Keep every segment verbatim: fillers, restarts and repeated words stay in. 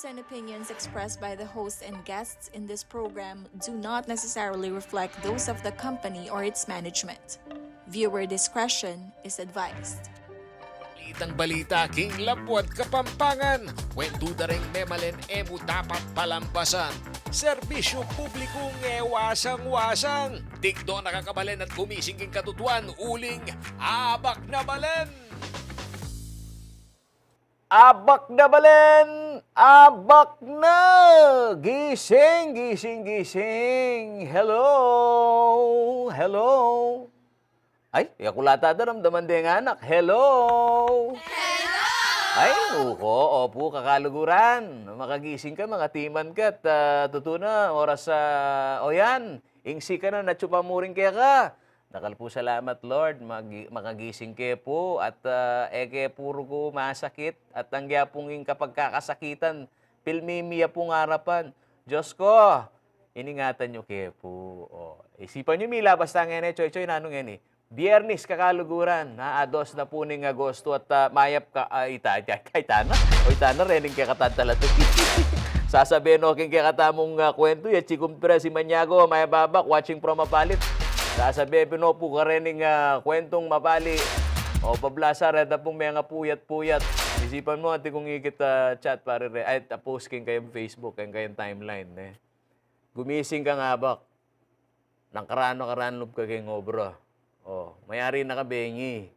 And opinions expressed by the host and guests in this program do not necessarily reflect those of the company or its management. Viewer discretion is advised. Balitang balita king labuad Kapampangan. Kwentu da ring memalen e mu dapat palampasan. Serbisyu publikung e wasang-wasang. Digdo na ka kabalen at gumising king katutuan uling Abak na Balen! Abak na Balen! Abak na! Gising, gising, gising! Hello! Hello! Ay, yaku lata daramdaman deng anak. Hello! Hello! Ay, nuko, opu, kakaluguran. Makagising ka, makatiman ka, at, ah, tutu na, oras, ah, o yan. Ing sikanan, atyu pa mu rin keka. Dakal pu salamat, Lord, magi-, makagising ke pu, at, ah, e ke pu ruku masakit, at anggia pung ing kapagkakasakitan, pilmi mi ya pung arapan. Diyos ko, iningatan yu ke pu. O, isipan yu, milabas ta ngeni, Choy Choy, nanu ngeni? Biyernes, kakaluguran, ha, ados na pu ning Agosto at, ah, mayap ka, ah, ita, ita, ita, ita na. O, ita na, rening kekatan talaga. Sasabian no king kekatamung, ah, kwentu, ya Chico Perez Maniago, mayap Abak, watching from Mapalit. Sasabian pin no pu karening, ah, kwentung Mapali. O, pablasar, reta pung menga puyat-puyat. Isipan mu, anti kung ikit, ah, chat, pare Re-, ay, tapos king kayang Facebook, king kayang timeline, ne? Gumising kang Abak. Nang karanu-karanu lub ka king obra. O, mayari na ka bengi.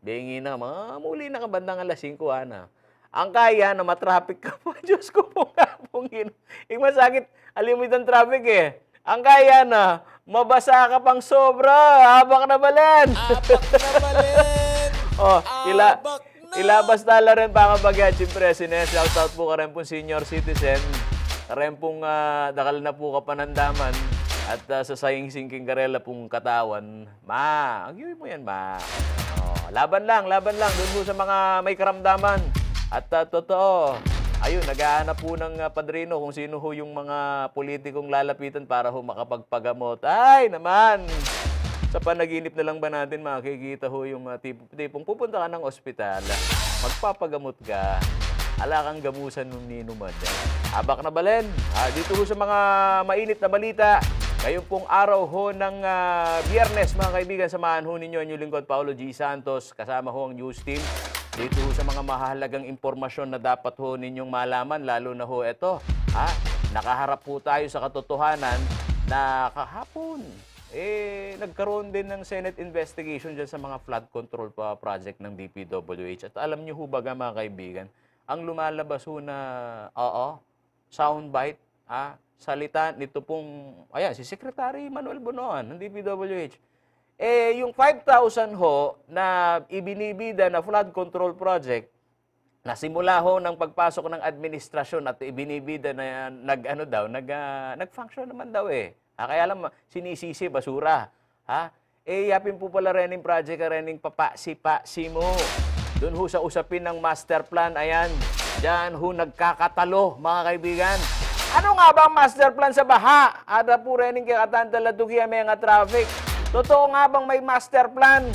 Bengi na, mga muli na ka bandang alas singko, ana. Ang kaya na matraffic ka pa, Diyos ko pu, Apo Ginu. Ing masakit, ali mu itang traffic e. Ang kaya na, mabasa ka pang sobra, Abak na Balen! Abak na Balen! O, ila-, Abak na! Ilabas tala rin pangabagya, siyempre, sine, shout out pu karen pung senior citizen, karen pung, ah, dakal na pu kapanandaman, at, ah, sasaingsing king karela pung katawan. Ma, agyuy mu yan, ma. O, laban lang, laban lang dun pu sa mga may karamdaman. At, ah, totoo, ayun, naghahanap pu ng, ah, padrino kung sino ho yung mga politikong lalapitan para ho makapagpagamot. Ay, naman! Sa panaginip na lang ba natin makikita ho yung, ah, tipo, tipong pupunta ka ng ospital, magpapagamot ka, ala kang gamusan nung ninu man, eh. Abak na Balen, ah, dito ho sa mga mainit na balita, ngayong pung araw ho ng, ah, Biyernes, mga kaibigan, samahan ho ninyo ang inyong lingkod, Paolo G. Santos, kasama ho ang news team. Dito ho sa mga mahahalagang impormasyon na dapat ho ninyong malaman, lalo na ho eto, ha? Nakaharap ho tayo sa katotohanan na kahapon, eh, nagkaroon din ng Senate investigation dyan sa mga flood control pa project ng D P W H. At alam niyo ho baga, mga kaibigan, ang lumalabas ho na, oo, soundbite, ah, salita nito pong, ayan, si Secretary Manuel Bonoan ng D P W H. Eh, yung five thousand ho na ibinibida na flood control project, na simula ho ng pagpasok ng administrasyon at ibinibida na nag-ano daw, nag, ah, nag-function naman daw eh. Ah, kaya lang, ma-, sinisisi, basura. Ha? Eh, yapin po pala rening project, rening papasi-pasi mu. Dun ho sa usapin ng master plan, ayan. Diyan ho nagkakatalo, mga kaibigan. Ano nga bang master plan sa baha? Ada po rening kekatang taladuki a menga traffic. Totoo nga bang may master plan?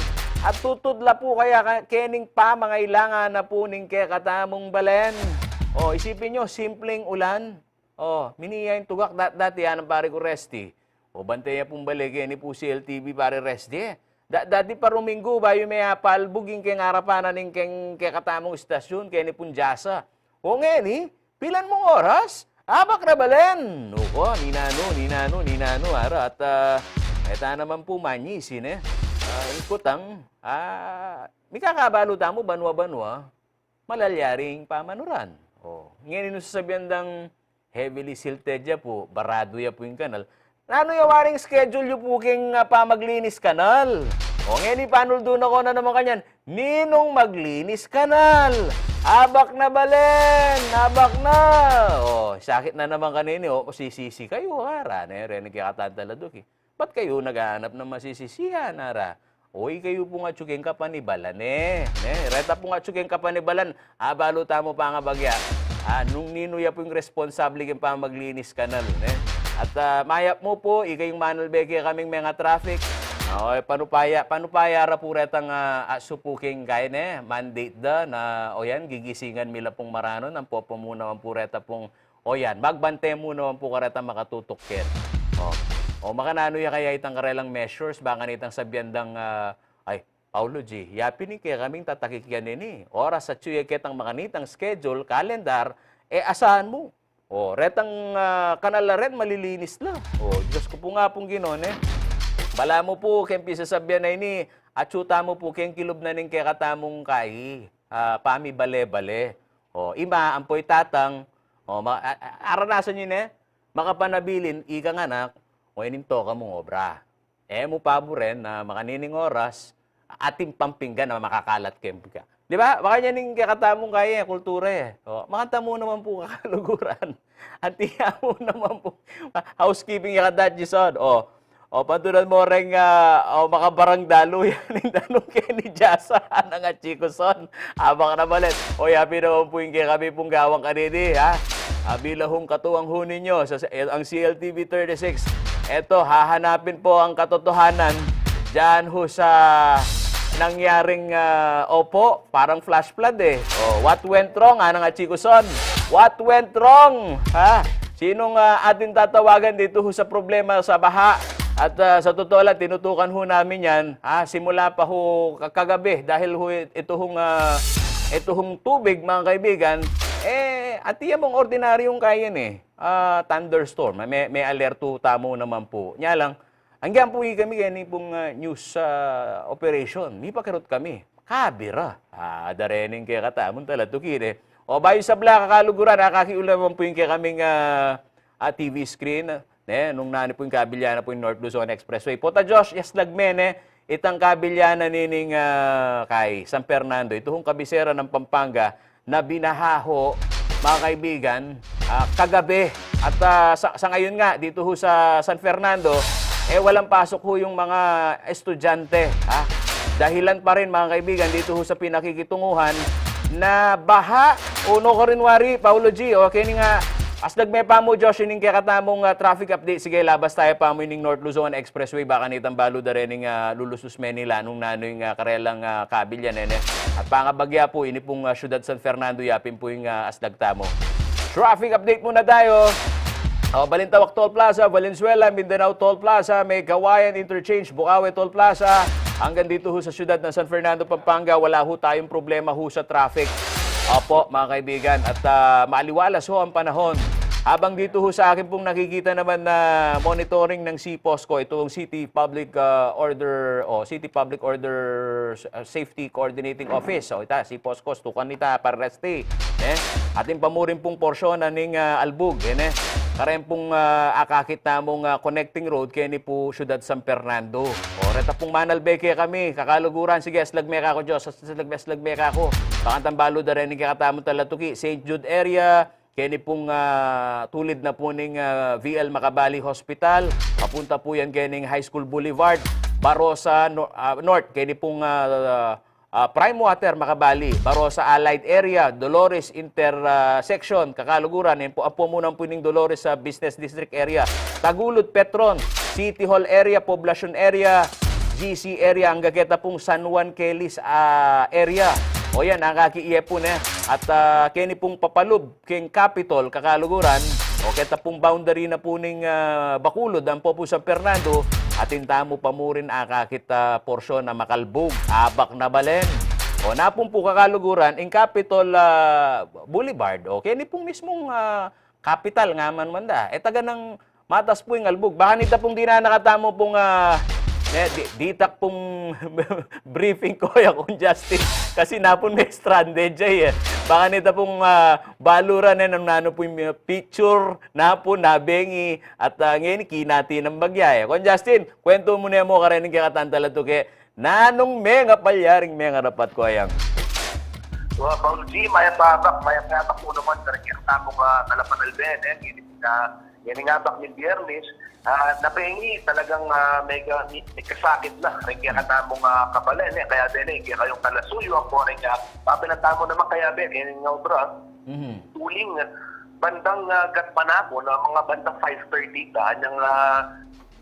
At tutud la po kaya ka-, kening pamangailangan na po ning kekatamung balen? O, isipin nyo, simpleng ulan. O, miniya ing tugak, dat-, dati yan ang pare ko, Resty. O, bantay ya pung bale keni pu C L T V, pare Resty, eh. Da-, dati pa ruminggu, bayu me apalbug ing keng arapan na ning keng kekatamung istasyon, keni pung jasa. O, ngeni, pilan mung oras? Abak na balen! Nuko, ninanu, ninanu, ninanu, ara, at, ah, eta naman pu manyisin, eh. Ah, ing kutang, ah, mikakabalu tamu, banwa-banwa, malalyaring pamanuran. O, ngeni nung sasabian dang heavily silted ya pu, baradu ya pu ing kanal. Nanu ya waring schedule yu pu king, ah, pamaglinis kanal? O, ngeni panuldu na ko na naman kanyan, ninung maglinis kanal? Abak na balen! Abak na! O, sakit na naman kanini, o, sisisi kayu, ara, ne, reni kekatang taladuki. Ba't kayu naghahanap ng masisisihan, ara? O, ikayu pung atyu keng kapanibalan, eh. Ne? Reta pung atyu keng kapanibalan, abalu tamu pangabagya. Ah, nung ninu ya pu ing responsable keng pamaglinis kanal, ne? At, ah, mayap mu pu, ikayung manalbe kekaming menga traffic. O, e, panupaya, panupaya ra pu retang, ah, asu pu king kaine, mandate da na, o yan, gigisingan mi la pung maranun, ampo pa mu naman pu reta pung, o yan, magbante mu naman pu kareta makatutuk ken. O, o makananu ya kaya itang karelang measures, baka nitang sabian dang, ah, ay, Paolo G, yapin ing kekaming tatakik yan ini. Oras atyu ya ketang makanitang schedule, calendar, e asahan mu. O, retang, ah, kanal la ren, malilinis la. O, Diyos ku pu nga pung Ginu, ne? Balamu pu, keng pisasabian na ini, atyu tamu pu keng kilub na ning kekatamung kai, ah, pamibale-bale. O, ima, ampo i tatang, o, ma-, a-, a-, aranasan yu ne, makapanabilin, ikang anak, o, ining toka mung obra. E mu paburen na makanining oras, atin pang pinggan a makakalat keng pika. Di ba? Baka yan ing kekatamung kai, e, kultura, e. O, makanta mu naman pu kakaluguran. Anti ya mu naman pu. Housekeeping ya kadat, Jason. O, o, pantunan mu reng, ah, o, makabarang dalu yan. Ing tanung keni Jasa, anang atyu ku son. Abak na balen. O, yapin naman pu ing kekami pung gawang kanini, ha? A, bilang hung katuang hu ninyo, sa, sa, e, ang C L T V thirty-six. Eto, hahanapin po ang katotohanan diyan ho sa nangyaring, ah, opo, parang flash flood, e. O, what went wrong, anang atyu ku son? What went wrong? Ha? Sinong, ah, atin tatawagan dito ho sa problema sa baha? At, ah, sa totoo lang, tinutukan ho namin yan, ha? Simula pa ho ka-, kagabi, dahil ho it-, ito hong, ah, ito hong tubig, mga kaibigan, e, anti ya mung ordinaryung kai yan, e. Ah, thunderstorm. May, may alerto tamu naman pu. Nya lang, anggihan pu kami keni pung, ah, news, ah, operation. Mipakirut kami. Kabira. A, darening kekatamu talatuk ini. O, bayu sabla, kakaluguran, akaki ula naman pu ing kekaming, ah, ah, T V screen, ne, nung nanu pu ing kabilyanan pu ning North Luzon Expressway. Pota Josh, yaslag me, ne, itang kabilyanan nining, ah, kai San Fernando, ito hong kabisera ng Pampanga, na binaha ho, mga kaibigan, ah, kagabi. At, ah, sa, sa ngayon nga, dito ho sa San Fernando, e, walang pasok ho yung mga estudyante, ha? Dahilan pa rin, mga kaibigan, dito ho sa pinakikitunguhan na baha. O, no, Corinwari, Paolo G, o, keni nga, aslag me pa mu, Josh, ining kekatamung, ah, traffic update. Sige, labas taya pa mu ining North Luzon Expressway, baka nitang balu darening, ah, lulusus Manila, nung nanu ing, ah, karelang, ah, kabilyanan, e. At pangabagya pu, ini pung, ah, Siyudad San Fernando, yapin pu ing, ah, aslag tamu. Traffic update muna tayo. O, Balintawak Toll Plaza, Valenzuela, Mindanao Toll Plaza, may Kawayan Interchange, Bukawi Toll Plaza. Hanggang dito ho sa siyudad ng San Fernando, Pampanga, wala ho tayong problema ho sa traffic. Opo, mga kaibigan, at, ah, maaliwalas ho ang panahon. Habang dito ho sa akin pong nakikita naman na monitoring ng C P O S C O, itong City Public, ah, Order, o City Public Order, ah, Safety Coordinating Office. O ita, C P O S C O, tukan nita, parresti. E, atin pa mu rin pung porsyon na ning, ah, Albug, e, ne? Karen pung, ah, akakit namung, ah, connecting road keni pu Siyudad San Fernando. O, reta pung manalbe kekami, kakaluguran, sige, aslag me ka ku, Diyos, aslag me, aslag me ka ku. Baka nitang balu darening kekatamu talatuki, Saint Jude area, keni pung, ah, tulid na pu ning, ah, V L Macabali Hospital, papunta pu yan kening High School Boulevard, Barosa no-, ah, North, keni pung, ah, ah, Prime Water Macabali, Barosa Allied Area, Dolores Intersection, kakaluguran, yan pu, apu mu naman pu ning Dolores sa Business District Area, Tagulud, Petron, City Hall area, Poblacion area, G C area, angga keta pung San Juan Kelly's, ah, area. O yan, akaki ye pu ne. At, ah, keni pung papalub keng Capitol, kakaluguran, o keta pung boundary na pu ning, ah, Bacolod, ampo pu San Fernando, atin tamu pa mu rin akakit, ah, porsyon na makalbug, abak na balen. O napun pu, kakaluguran, ing Capitol, ah, Boulevard, o keni pung mismung, ah, kapital nga man manda. E taga nang matas pu ing albug. Baka nita pung dinanaka tamu pung, ah, ne, di-, ditak pung briefing ko ya kung Justin. Kasi napun me stranded ya, e. Baka nita pung, ah, balu ra ne, nung nanu pu ing picture, napun, nabengi, at, ah, ngeni kinati nang bagya, e. Kung Justin, kwentu mu ne mu karening kekatang talatuki, nanung menga palyaring mengarapat ko ayang. Wa, Paolo G, mayap a abak, mayap a abak mu naman, karening kekatamung, ah, talapanalbe, e. Ngeni na, ngeni nga abak ning Biyernes, ah, nabengi talagang, ah, mega, mi-, mikasakit na ring kekatamung, ah, kabalen, e. Kaya bene, kaya kayung kalasuyu, ampo ring, ah, pabilan tamu naman kaya be, kaya nga obra, Mhm. tuling, ah, bandang, ah, gatpanapun, ah, mga bandang five thirty, ta, anyang, ah,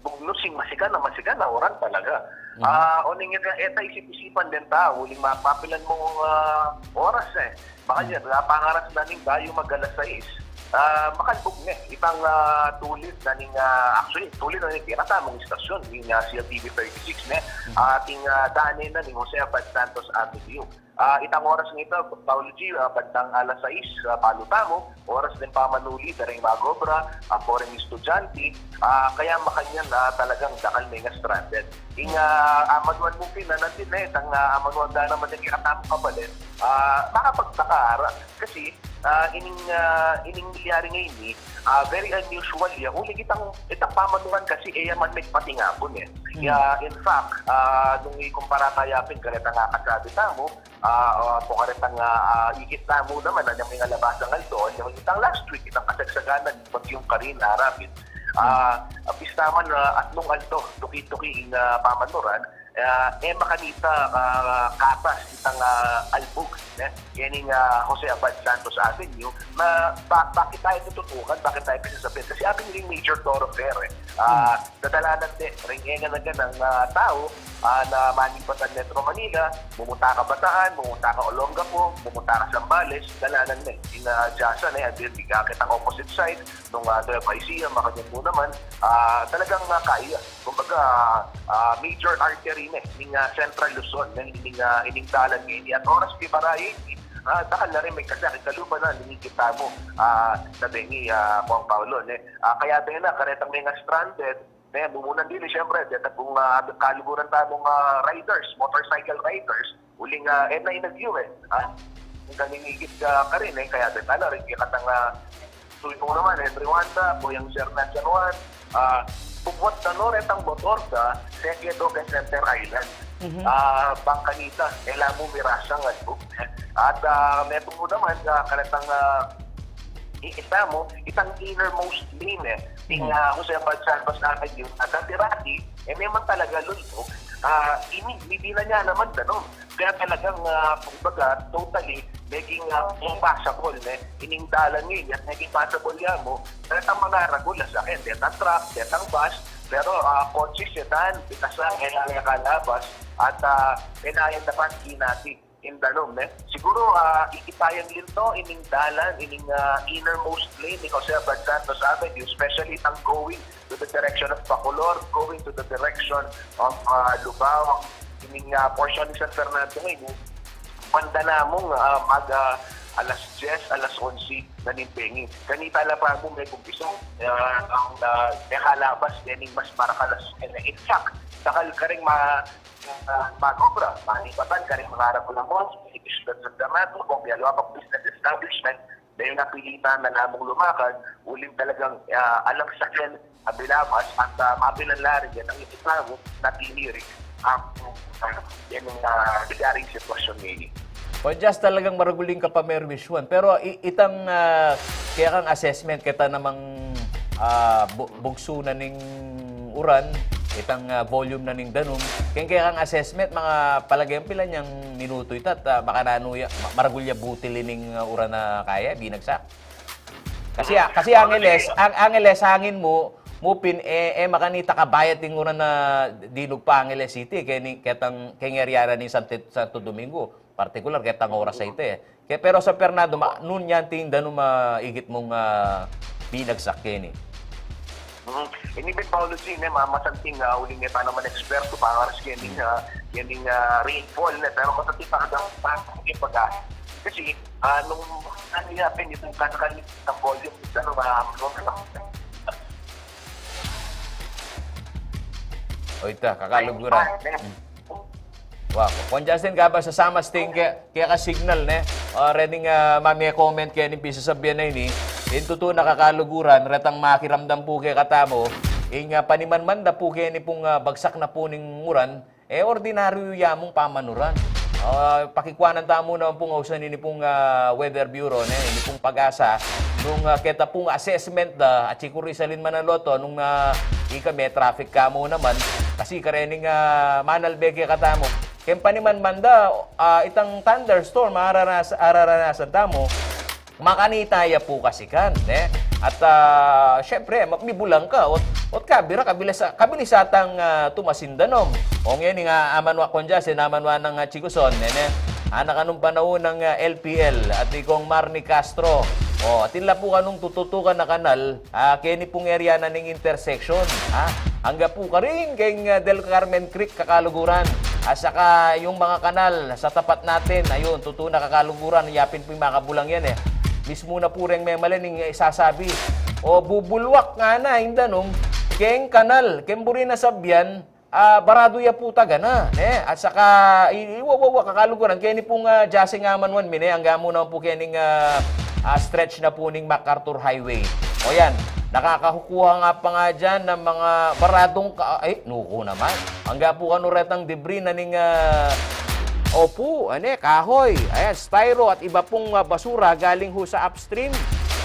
bugnu sing masikan na, masikan na uran talaga. Ah, o ning ita, ita isip-isipan den tau, uling mapapilan mung, ah, oras, e. Makanyan, ah, pangaras na ning dayu mag alas sais. Ah, makalbug ne itang, ah, tulid na ning, ah, actually, tulid na ning pinatamung istasyon, ning, ah, C L T V thirty-six, ne? Ating, ah, dane na ning Jose Abad Santos Avenue. Ah, itang oras ngita, Paolo G, ah, bandang alas sais, ah, balu tamu, oras den pamanuli, dareng mag-obra, ampo reng estudyante, ah, kaya makanyan, ah, talagang dakal me nga stranded. Ing, ah, amanuan mu pin, ah, natin, e, itang, ah, amanuan da naman ing kekatamung kabalen, ah, makapagtaka ra. Kasi, ah, ining, ah, ining nangyari ngeni, ah, very unusual ya. Uling itang, itang pamanuran kasi, e ya man megpatingapun, e. Ya, in fact, ah, nung ikumpara taya pin karetang, ah, kasabi tamu, ah, ah, ampo karetang, ah, ah, igit tamu naman, anyang mengalabasan aldo, anyang itang last week, itang kasagsaganan, bagyung Karina, arapit. Ah, pista man, ah, atlung aldo, tuki-tuki ing, ah, pamanuran, ah, e makanita, ah, katas itang, ah, albug, ne? Kening, ah, Jose Abad Santos Avenue, na ba-, bakit taya tututukan, bakit taya pagsasabian? Kasi atin ing major thoroughfare, e. Ah, dadalanan de, reng e nga naganang, ah, tau, ah, na manipatan Metro Manila, mumunta ka Bataan, mumunta ka Olongapo, mumunta ka Zambales, dalanan ne. Ing, ah, dyan sa, ne, andin, biga kitang opposite side, nung, ah, Nueva Ecija, makanyan mu naman, ah, talagang, ah, kaya. Kumbaga, ah, major artery ne, ning, ah, Central Luzon, ne, ning, ah, ining dalan ngeni. At oras pi para ini, ah, dakal na rin me kasi, aki kalupa na, ning ikit tamu, ah, na bengi, ah, Kong Paolo, ne. Ah, kaya tayo na, karetang menga stranded, ne, mumunan dili, siyempre, deta pung, ah, kaluguran tamung, ah, riders, motorcycle riders, uling, ah, e na inagyu, e. Ah, ing kaninigit ka, karin, e, kaya deta na, rin, katang, ah, Tuwi ko naman, everyone da, Boyang Sernan San Juan, ah, bugwat da no retang motor da, seke do ke Center Island. Ah, bang kanita, e la mu mirasa nga, no? At, ah, metung mu naman, ah, karetang, ah, i-, ita mu, itang innermost lane, e. Ing, ah, Jose Abad Santos Avenue, at dati-rati, e, memang talaga lulbug, ah, ini, ini na niya naman, ano, Kaya talagang, ah, kumbaga, totally, meging, ah, impossible, ne? Ining dalan ngeni, at meging possible ya mu, karetang mangaragul a saken, detang truck, detang bus, pero, ah, kotse, sedan, pikas lang, kailangan kalabas, at, ah, kailangan dapat kinati, in danum, ne? Siguro, ah, ikit taya ning linto, ining dalan, ining, ah, innermost lane, ni Jose Abad Santos Avenue, especially itang going to the direction of Bacolor, going to the direction of, ah, Lubao, ining, ah, portion ni San Fernando ngeni, banda na mung, ah, mag, ah, alas diyes, alas onse na ning bengi. Kanita la pa mu me kumpisa, ah, ang, ah, mekalabas, kening mas marakalas. In fact, dakal karing ma-, ah, mag-obra, manipatan, karing mangarap ng mall, San Fernando, kung may aluwa pang business establishment, dahil napilitan na namung lumakad, uling talagang, ah, alang saken, abilabas, at, ah, mapilan la rin yan ang ipinagit na tinirik ang, ah, yan ang, ah, nangyaring sitwasyon ngeni. O, just talagang maragul ing kapamerwiswan. Pero i-, itang, ah, kaya kang assessment, kita namang, ah, bu-, bugsu na ning uran, itang, ah, volume na ning danum. Keng kekang assessment, mga palagay mo pila nyang minuto ita, at, ah, baka nanu ya, ma-, maragul ya butil ining, ah, uran a kaya binagsak? Kasi, ah, kasi Angeles, ang Angeles, hangin mu, mu pin, e, e makanita kabayat ing uran a dinug pa Angeles City, keni, ketang, keng area na ning Santi-, Santo Domingo, partikular, ketang oras a ita, e. Ke, pero San Fernando, ma-, nanu ya ing danum a igit mung, ah, binagsak keni? Mm. Ini pin, Paolo G, ne, ma-, masanting, ah, uling e pa naman eksperto, pangaras keni, ah, keni, ah, rainfall, ne, pero masanting pa kadang, pa, pag, kasi, ah, nung, ano ya pin, itang kanakan, itang volume, itang, ah, O, ita, kakaluguran. Wa, Kong Justin, kaba sasama sting ke, keka signal, ne? Ah, rening, ah, mamie comment keni ing pisasabian na ini. Ing tutu na kakaluguran, retang makiramdam pu kekatamu, ing, ah, panimanman da pu keni pung, ah, bagsak na pu ning uran, e ordinaryu ya mung pamanuran. Ah, pakikuanan tamu naman pung ausan ini pung, ah, Weather Bureau, ne, ini pung PAGASA, nung, ah, keta pung assessment da, atsu ku rin salin Manaloto, nung, ah, ika me traffic ka mu naman, kasi karening, ah, manalbe kekatamu. Keng panimanman da, ah, itang thunderstorm, araras-, araranasan tamu, makanita ya pu kasi kan, ne? At, ah, syempre, ma-, mibulang ka. Ot, ot kabira, kabilisa-, kabilisa tang, ah, tumasin danum. O ngeni nga, amanwa Konja, sinamanwa nang, ah, Chikuson, nene. Anak kanung panaun nang, ah, L P L, at ikong Marnie Castro. O, atin la pu kanung tututukan a kanal, ah, keni pung area na ning intersection, ha? Angga pu karin keng, ah, Del Carmen Creek, kakaluguran. At saka yung mga kanal sa tapat natin, ayun, tutu na kakaluguran, yapin pu yung makabulang yan, eh. Mismu na pu reng memalen ning isasabi. O, bubulwak ngana ing danum, keng kanal, keng buri na sabyan, ah, baradu ya pu taga na, ne? At saka, i-, i-, wa, wa, wa, kakaluguran, keni pung, ah, jasing amanwan mi, ne? Angga mu naman pu kening, ah, ah, stretch na pu ning MacArthur Highway. O yan, nakakakuha nga pa nga dyan ng mga baradong ka-, ay, nuku naman. Angga pu kanu retang debris na ning, ah, opu, ane, kahoy, ayan, styro at iba pung, ah, basura galing ho sa upstream.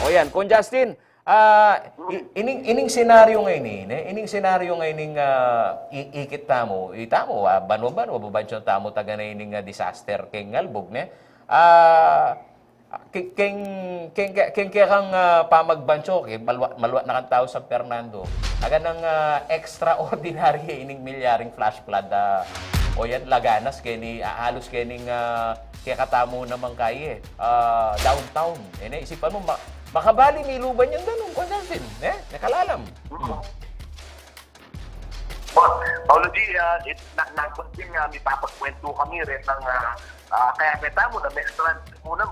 O yan, Kon Justin, ah, i-, ining, ining senaryo nga ini, ne? Ining senaryo nga ining, ah, i-, ikit tamu, itamu, ah, banwa-banwa, babansya tamu taga na ining, ah, disaster keng Albug, ne? Ah, ke-, keng, keng, keng, keng kekang, ah, pamagbansya, ke, malwa-, malwa na kang tau San Fernando. Aga nang, ah, extraordinary ining milyaring flash flood, ah, o yan, laganas, keni, ah, halos kening, ah, kekatamu naman kaye, ah, downtown. E, ne, isipan mu, ma-, makabali, miluban yan danum, Kon Justin, ne? Nakalalam. Mm. Bon, Paolo G, ah, it-, na-, nagpag din nga, mipapagkwento kami rin ng, ah, ah, kaya kita muna, may restaurant muna,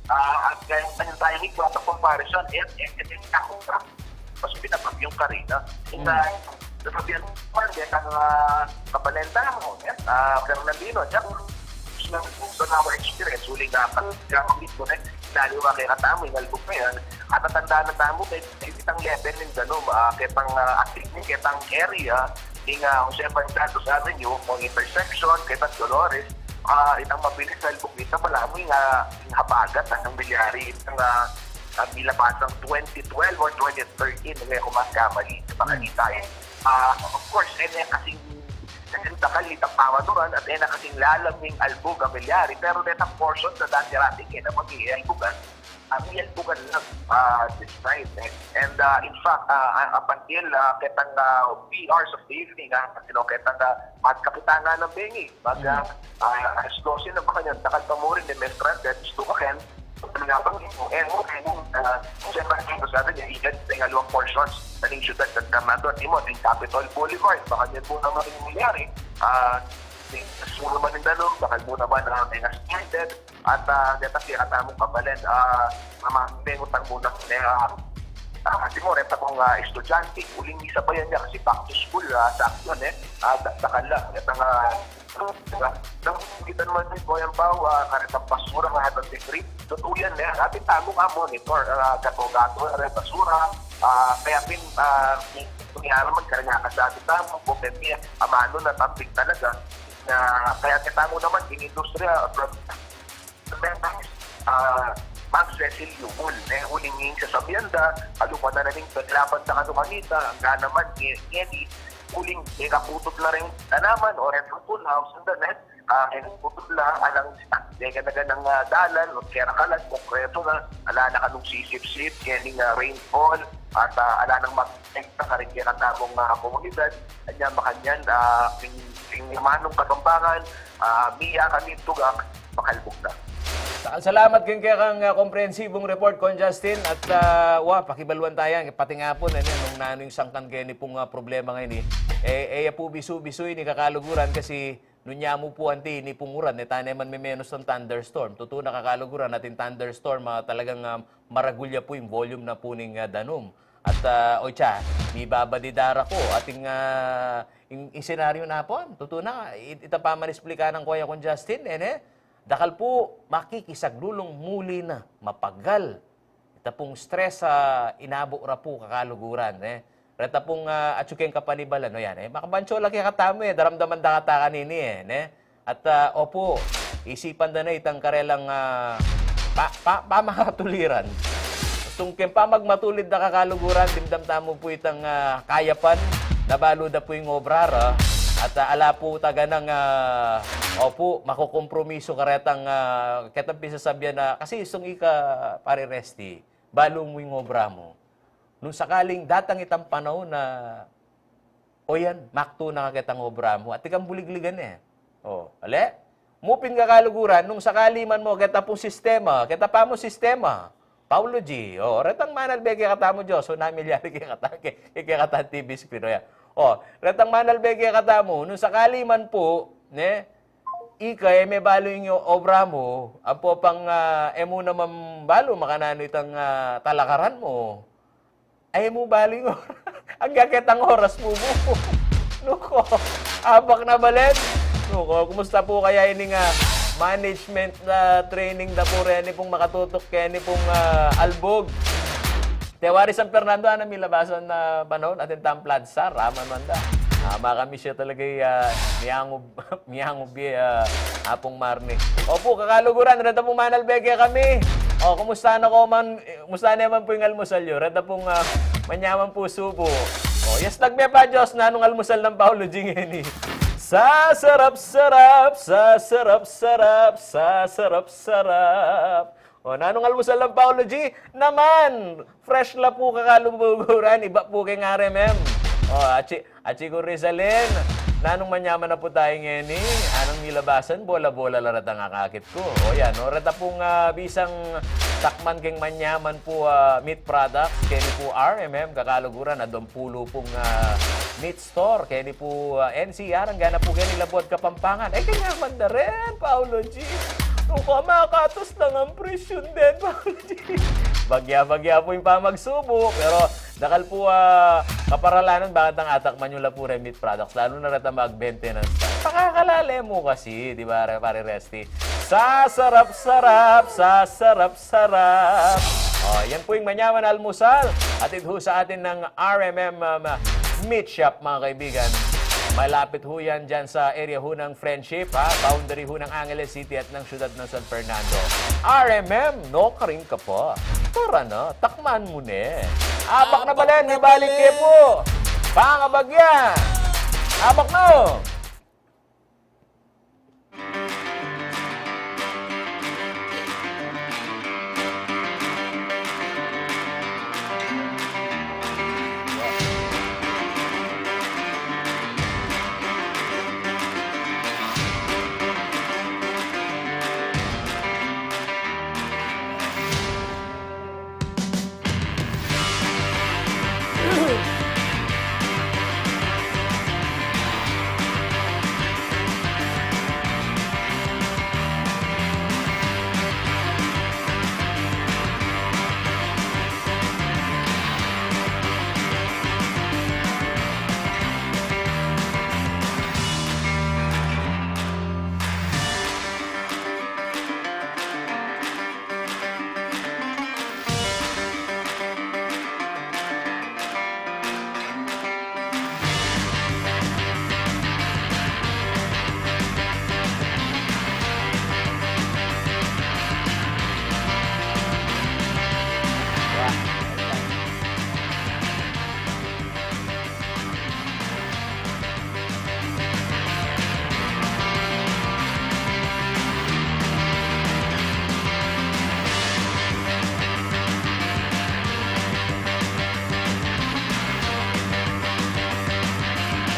ah, at kaya tayo, tayo ni Kwata comparison, eh, eh, eh, eh, ako, ah, mas pinapag yung karina. Yung, ah, sasabihan mo naman, eh, ang, ah, kabalenta mo, eh, ah, Fernandino, tsaka, sa, sa our experience, huli nga, pag, pag, lalo nga kaya katamu, yung Albug na yan, at natandaan tamu, kaya itang level ning danum, ah, ketang, ah, active ning ketang area, ning, ah, Jose Juan Santos Avenue, o intersection, ketang Dolores, ah, itang mabilis na Albug nita, malamu ing, ah, ing habagat, ah, nang milyari, itang, ah, ah, milabasang twenty twelve or twenty thirteen, nung e ku magkamali, sa pakanita, eh. Ah, of course, e ne kasing, kasing dakal itang pamanuran, at e ne kasing lalam ning Albug a milyari, pero detang portion na dati-dati kaya na mag-ialbugan, ah, mialbugan lang, ah, this time, eh. And, ah, in fact, ah, ah, up until, ah, ketang, ah, wee hours of the evening, ah, you know, ketang, ah, magkapit na ng bengi, mag, ah, ah, alas dose na ba kanyan, dakal pa mu rin, eh, may stranded, gusto ka, Ken, ano nga bang, eh, mo, eh, mo, ah, siyempre, ang sabi niya, even sa ingalawang portions na ning syudad, at tama doon, di mo, yung Capitol Boulevard, baka niya po naman yung nangyari, ah, yung, yung naman yung Danube, bakal mo naman, ah, may stranded, at, ah, deta kaya katamung kabalen, ah, na mapengutang muna, eh, ah, ah, kasi mo, reta kong, ah, estudyante, uling isa pa yan niya, kasi back to school, ah, sa action, eh, ah, da-, dakal lang, reta nga, diba? Nang kita naman ni Boy Ampao, ah, karetang basura, nga hatang degree, totoo yan, eh, atin tamu nga monitor, ah, gato-gato, ah, basura, ah, kaya pin, ah, kung, kung yan naman, kaya nga kasabi tamu, kung may, amano na topic talaga, na kaya kita mu naman, in industriya, ah, Mang Cecil Yumul, ne, uling ing sasabian da, kalupa na ning paglaban da kanu kanita, angga naman, ngeni, uling, e, kaputut la ring tanaman, o rin kaputut la, o sanda, ne, ah, e, kaputut la, alang, e, kanagan ng, ah, dalan, o kaya kalan, konkreto na, ala na kanung sisip-sip, ngeni nga rainfall, at, ah, ala nang mag-, karing kaya katamung, ah, komunidad, anya makanyan, ah, king, king manung katambangan, ah, miya kami tugak, makalbug na. Salamat king kekang, ah, komprehensibong report, Kon Justin. At, ah, wa, pakibaluan taya, pati nga pu, ne, nung nanu ing sangkan keni pung, ah, problema ngeni, e, e ya pu bisu-bisu ini kakaluguran kasi nung ya mu pu anti ini pung uran, e tane man memenus tang thunderstorm. Tutu na kakaluguran atin thunderstorm, ah, talagang, ah, maragul ya pu ing volume na pu ning, ah, danum. At, ah, o itsa, mibabadidara ku, atin, ah, ing, ing senaryo na pu, tutu na, it-, ita pa man isplikanan ku ya, Kon Justin, e, ne? Dakal pu, makikisaglulung muli na, mapagal. Ita pung stress, ah, inabu ra pu kakaluguran, e. Reta pung, ah, atsu keng kapanibalan, o yan, e. Makabansyo la kekatamu, e, daramdaman da kata kanini, e, ne? At, ah, opu, isipan da na itang karelang, ah, pa, pa, pamangatuliran. Sung keng pamagmatulid da kakaluguran, dimdam tamu pu itang, ah, kayapan, na balu da pu ing obra ra. At, ah, ala pu taga nang, ah, opu, makukompromiso karetang, ah, ketang pisasabian na, kasi sung ika, Pare Resty, balu mu ing obra mu. Nung sakaling datang itang panaun na, o yan, maktu na ka ketang obra mu, atin kang buligligan e. O, ale? Mu pin kakaluguran, nung sakali man mu, keta pung sistema, keta pa mu sistema, Paulo G, o, retang manalbe kekatamu, Diyos, o, namilyari kekata-, ke-, kekatang T V screen, o, yan. O, retang manalbe kekatamu, nung sakali man pu, ne, ika, e me balu ing obra mu, ampo pang, ah, e mu naman balu makananu itang, ah, talakaran mu. Ay, e mu balu ing or-, agya ketang oras mu, mu. Nuko, abak na balen. Nuko, kumusta pu kaya ining, ah, management na training da pu reni pung makatutuk keni pung, ah, albug? Te wari San Fernando, anang milabasan na panaun, atin tang flood, sar, aman man da. Ah, makamiss ya talaga, ah, miyangu-, miyangubi, ah, Apung Marnie. Opu, kakaluguran, reta pung manalbe kekami. O, kumusta na ko man, kumusta na man pu ing almusal yu? Reta pung, ah, manyaman pu subu. O, yes, nagme pa Diyos, nanung almusal nang Paulo G ngeni? Sasarap-sarap, sasarap-sarap, sasarap-sarap. O, nanung almusal nang Paulo G? Naman, fresh la pu kakaluguran, ibat pu keng R M M. O, atsi, atsi ku Rizalin, nanung manyaman na pu tayu ngeni? Anang milabasan, bola-bola la retang akakit ku. O, yan, o, reta pung, ah, bisang takman keng manyaman pu, ah, meat products, keni pu R M M, kakaluguran, aduang pulu pung, ah, meat store, keni pu, ah, N C R, anggana pu keni Labuad, Kapampangan. Ay, kanyaman da rin, Paulo G. Nung ka makatus lang ang presyon din, Paulo G. Bagya-bagya pu ing pamagsubu, pero dakal pu, ah, kaparalanan, bakit nang atakman yu la pu reng meat products, lalu na reta mag-maintenance. Pakakalale mu kasi, di ba, re-, pare Resty? Sasarap-sarap, sasarap-sarap. O, yan pu ing manyaman almusal. Hatid hu sa atin ng R M M, um, Meat Shop, mga kaibigan. Malapit hu yan dyan sa area hu ng Friendship, ha? Boundary hu ng Angeles City at ng siyudad ng San Fernando. R M M, no karin ka pa. Tara na, takman mu ne. Abak na balen, mibalik ke pu. Pangabagya. Abak na.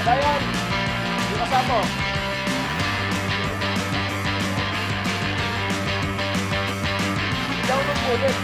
Kabayan, yung kasama. Ikaw nung ulit.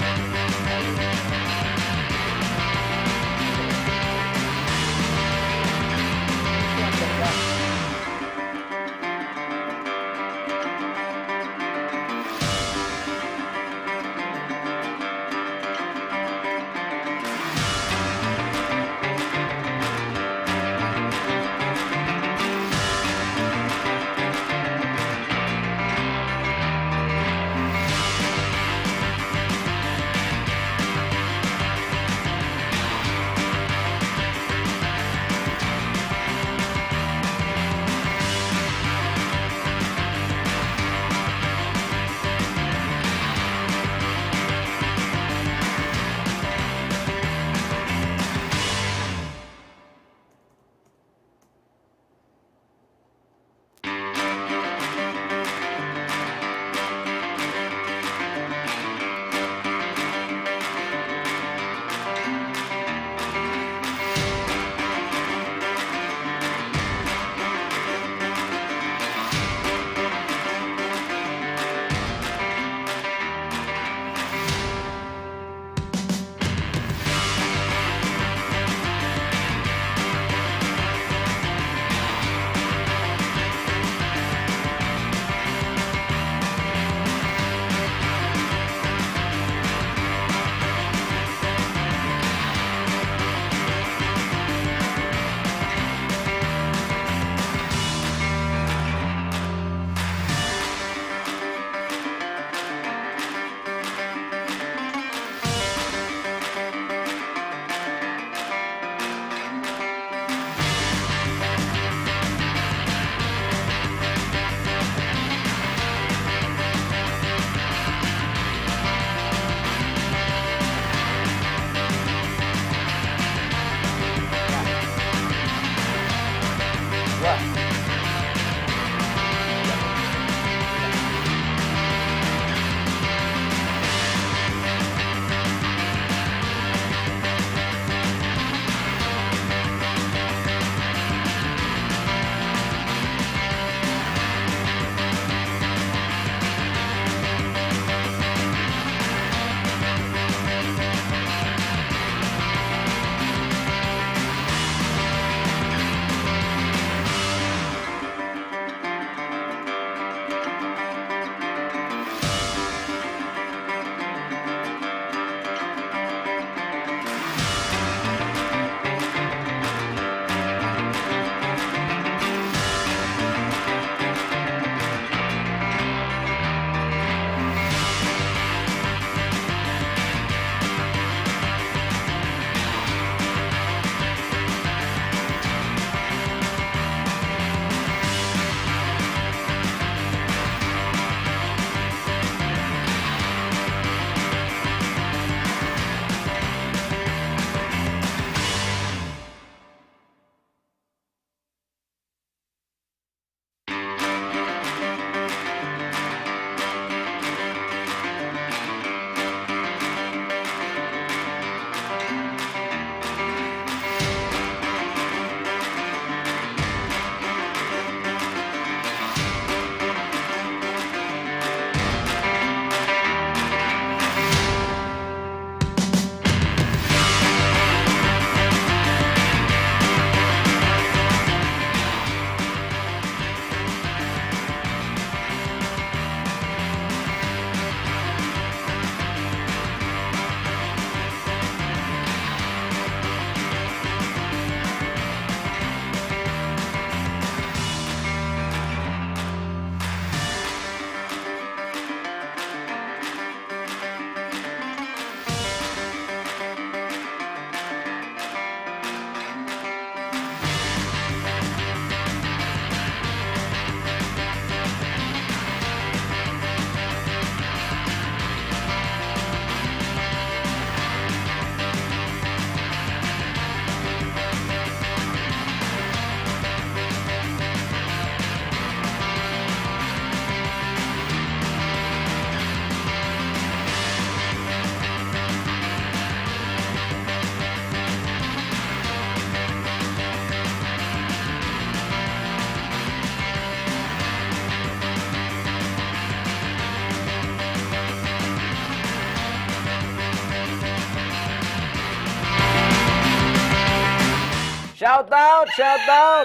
Shout out! Shout out!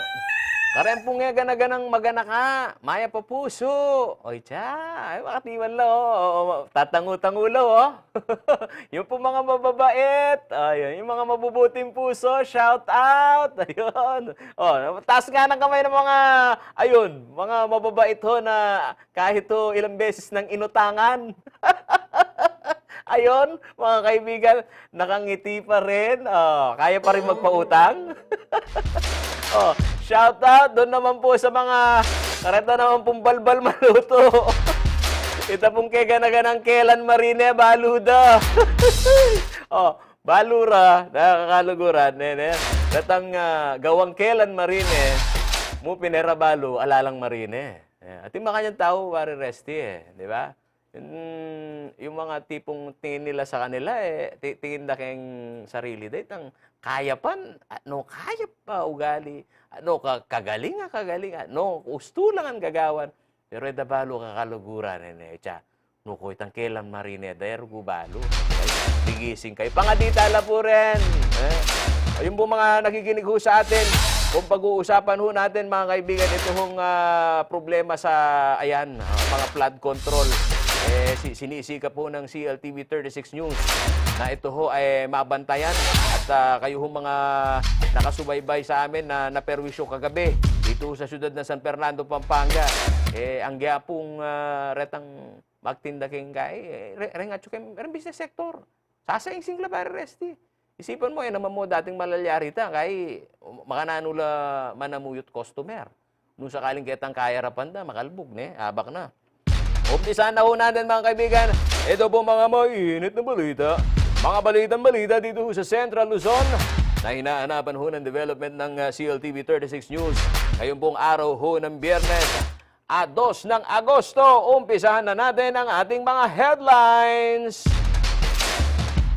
Kareng pung e gana-ganang maganaka, mayap a pusu. Oy, tsa, ay, makatiwan la, o. O, o, tatangu-tangu la, o. Yung pung mga mababait, ayun, yung mga mabubuting puso, shout out! Ayun. O, taas nga ng kamay ng mga, ayun, mga mababait ho na kahit ho ilang beses nang inutangan. Ayun, mga kaibigan, nakangiti pa rin. O, kaya pa rin magpautang. O, shout out doon naman po sa mga kareta naman pong balbal maluto. Ita pung kegana-ganang Kelan Marine, balu da. O, balu ra, nakakaluguran, ne, ne. Datang, ah, gawang Kelan Marine, mu pinera balu, alalang Marine. Eh, atin makanyan tau, pare Resty, eh, di ba? Yung, yung mga tipong tingin nila sa kanila, eh, ti-, tingin da keng sarili da, itang kaya pan, ah, no, kaya pa ugali, ah, no, ka-, kagaling, ah, kagaling, ah, no, ustu lang ang gagawan. Pero e da balu kakaluguran, eh, ne, tsa, no, ko itang Kelan Marine da, e rugu balu. Ay, bigising kayu. Pangadita la pu rin. Eh? Ayun po mga nakikinig ho sa atin. Kung pag-uusapan ho natin, mga kaibigan, ito hong, ah, problema sa, ayan, ah, mga flood control. Eh, si-, sinisikap po ng C L T V thirty-six News na ito ho ay mabantayan. At, ah, kayo ho mga nakasubaybay sa amin na naperwisyo kagabi dito sa siyudad ng San Fernando, Pampanga, eh, ang gihapong, ah, retang magtinda keng kai, eh, re-, reng atsu keng, reng business sector. Sasaingsing la, pare Resty. Isipan mo, e naman mu dating malalyari ta, kai, makananu la manamuyut customer. Nung sakaling ketang kayarapan da, makalbug, ne? Abak na. Umpisahan na ho natin, mga kaibigan. Ito po mga mainit na balita. Mga balitang balita dito ho sa Central Luzon na hinaanapan ho ng development ng, ah, C L T V thirty-six News. Ngayong pong araw ho ng Biyernes, a dos ng Agosto, umpisahan na natin ang ating mga headlines.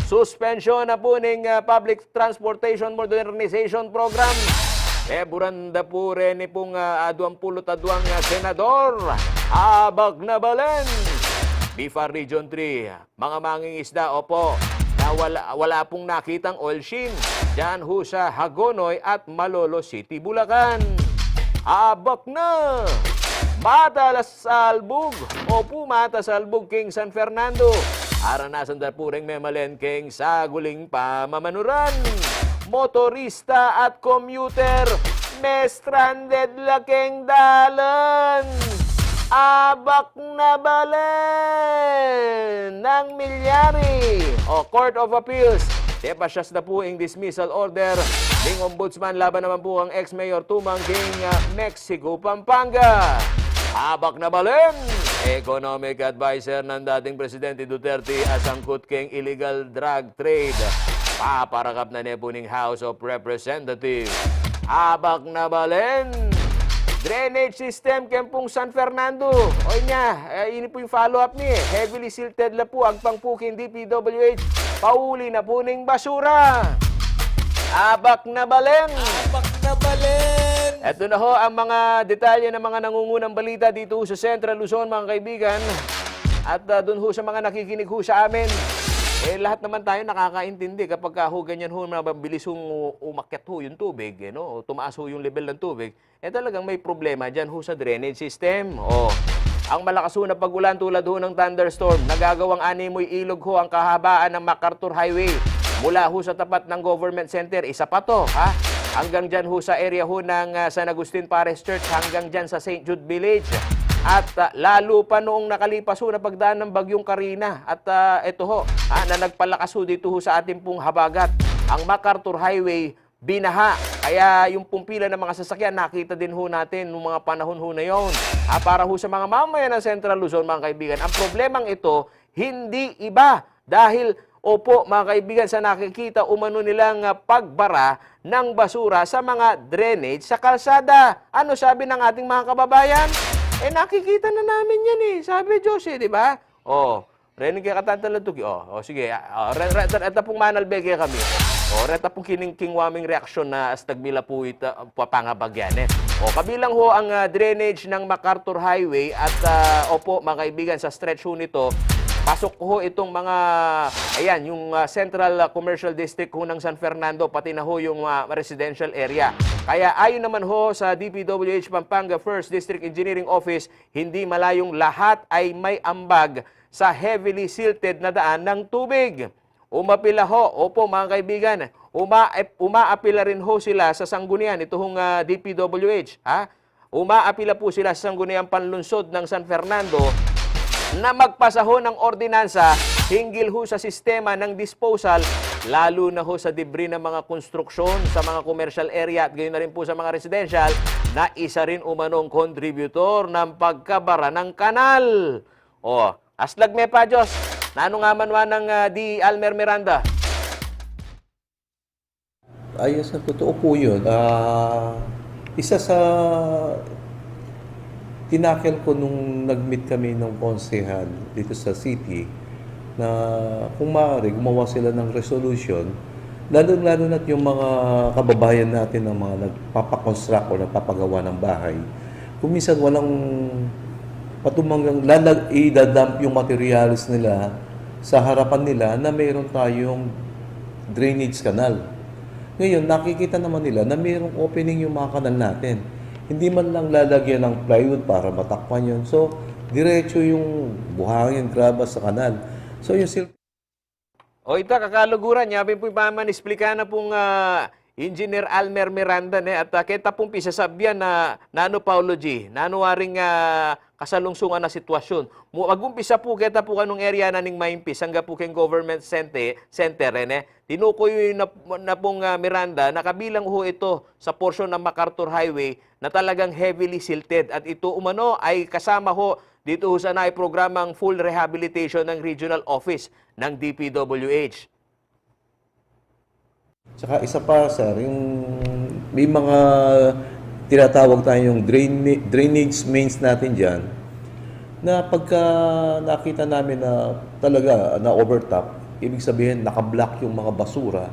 Suspensyon na po ning, ah, Public Transportation Modernization Program. Eburan da po rin ni pong, ah, aduang pulu't aduang, ah, senador. Abak na balen. BIFAR Region three, mga mangingisda, opo, na wala, wala pong nakitang oil sheen diyan ho sa Hagonoy at Malolos City, Bulacan. Abak na! Mata la salbug, opo, mata salbug king San Fernando. Aranasan da pu ring memalen keng saguling pamamanuran. Motorista at commuter, me-stranded la keng dalan. Abak na balen! Nang milyari, o, Court of Appeals, depasyas na pu ing dismissal order ning Ombudsman laban naman pu kang ex-mayor Tumang king, ah, Mexico, Pampanga. Abak na balen! Economic adviser ng dating Presidente Duterte a sangkut keng illegal drug trade, paparakap na ne pu ning House of Representatives. Abak na balen! Drainage system keng pung San Fernando. O, inya, eh, ini pu ing follow-up ni. Heavily silted la pu, agpang pu king D P W H, pauli na pu ning basura. Abak na balen! Abak na balen! Eto na ho ang mga detalye ng mga nangungunang balita dito sa Central Luzon, mga kaibigan. At, ah, dun ho sa mga nakikinig ho sa amin, eh, lahat naman tayo nakakaintindi kapag ka ho ganyan ho, mabilis hong u-, umakyat ho yung tubig, eh, no? O tumaas ho yung level ng tubig, eh, talagang may problema dyan ho sa drainage system. O, ang malakas ho na pag-ulan tulad ho ng thunderstorm, nagagawang animuy ilog ho ang kahabaan ng MacArthur Highway. Mula ho sa tapat ng Government Center, isa pa to, ha? Hanggang dyan ho sa area ho ng, ah, San Agustin Parish Church, hanggang dyan sa Saint Jude Village. At, ah, lalo pa noong nakalipas ho na pagdaan ng Bagyong Karina. At, ah, eto ho, ah, na nagpalakas ho dito ho sa atin pung habagat. Ang MacArthur Highway, binaha. Kaya yung pung pila ng mga sasakyan, nakita din ho natin nung mga panahon ho na yon. Ah, para ho sa mga mamayan ng Central Luzon, mga kaibigan, ang problemang ito, hindi iba dahil, opo, mga kaibigan, sa nakikita umano nilang, ah, pagbara ng basura sa mga drainage sa kalsada. Ano sabi ng ating mga kababayan? Eh, nakikita na namin yan eh. Sabi Diyos eh, di ba? O, reni kekatang talatuki. O, o, sige. Ah, re-, re-, re-, reta pung manalbe kekami. O, reta pung kining-, king wa ming reaksyon na as tagmila pu ita, ah, papangabagyan, eh. O, kabilang ho ang, ah, drainage ng MacArthur Highway at, ah, opo, mga kaibigan, sa stretch ho nito, Pasok ho itong mga, ayan, yung, ah, Central, ah, Commercial District ho ng San Fernando, pati na ho yung, ah, residential area. Kaya ayon naman ho sa D P W H Pampanga First District Engineering Office, hindi malayong lahat ay may ambag sa heavily silted na daan ng tubig. Umapila ho, opo, mga kaibigan, uma-, umaapila rin ho sila sa sanggunian, ito hong, ah, D P W H, ha? Umaapila po sila sa Sangguniang Panlunsod ng San Fernando na magpasa ho ng ordinansa hinggil ho sa sistema ng disposal, lalo na ho sa debris ng mga konstruksyon sa mga commercial area at gayon na rin po sa mga residential na isa rin umanong kontributor ng pagkabara ng kanal. O, aslag me pa, Diyos. Nanu nga man wa nang, ah, D. Almer Miranda? Ayos na, totoo po yun. Ah, isa sa tinakel ko nung nag-meet kami ng konsehal dito sa city na kung maaari, gumawa sila ng resolution, lalo-lalo na't yung mga kababayan natin ng mga nagpapakonstruct o nagpapagawa ng bahay, kung minsan walang patumanggang lalag-, idadump yung materials nila sa harapan nila na mayroon tayong drainage canal. Ngayon, nakikita naman nila na mayroong opening yung mga kanal natin. Hindi man lang lalagyan ng plywood para matakpan yun. So, diretso yung buhangin, graba sa kanal. So, yung sil- O ita, kakaluguran, yabi pung pamanisplika na pung, ah, Engineer Almer Miranda, ne? At, ah, keta pung pisasabyan na nanu, Paulo G, nanu waring, ah, kasalungsungan na sitwasyon. Mu-, mag-umpisa pu keta pu kanung area na ning maimpis, angga pu keng government cente-, center, e, ne? Tinukuy na, na pung, ah, Miranda na kabilang ho ito sa porsyon ng MacArthur Highway na talagang heavily silted. At ito umano ay kasama ho dito ho sa nai programang full rehabilitation ng regional office ng D P W H. Tsaka isa pa, sir, yung may mga tinatawag tayong drain-, drainage mains natin diyan, na pagka nakita namin na talaga na-overtop, ibig sabihin, naka-block yung mga basura,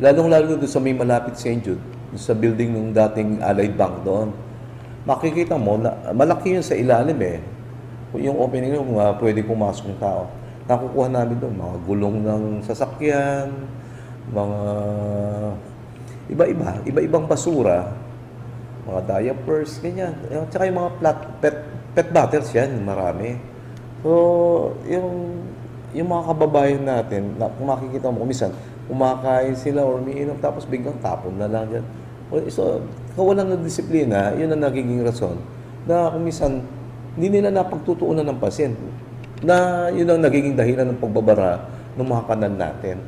lalong-lalo doon sa may malapit sa Saint Jude, sa building ng dating Allied Bank doon. Makikita mo na malaki yun sa ilalim, e. Yung opening yun, kung, ah, pwede pumasok yung tao. Nakukuha namin doon, mga gulong ng sasakyan, mga iba-iba, iba-ibang basura, mga diapers, ganyan. Tsaka yung mga plat-, pet, pet bottles yan, marami. So, yung, yung mga kababayan natin, na, kung makikita mo, kung minsan, kumakain sila or umiinom, tapos biglang tapon na lang diyan. O, so, kawalan ng disiplina, yun ang nagiging rason na kung minsan, hindi nila napagtutuunan ng pansin. Na yun ang nagiging dahilan ng pagbabara ng mga kanal natin.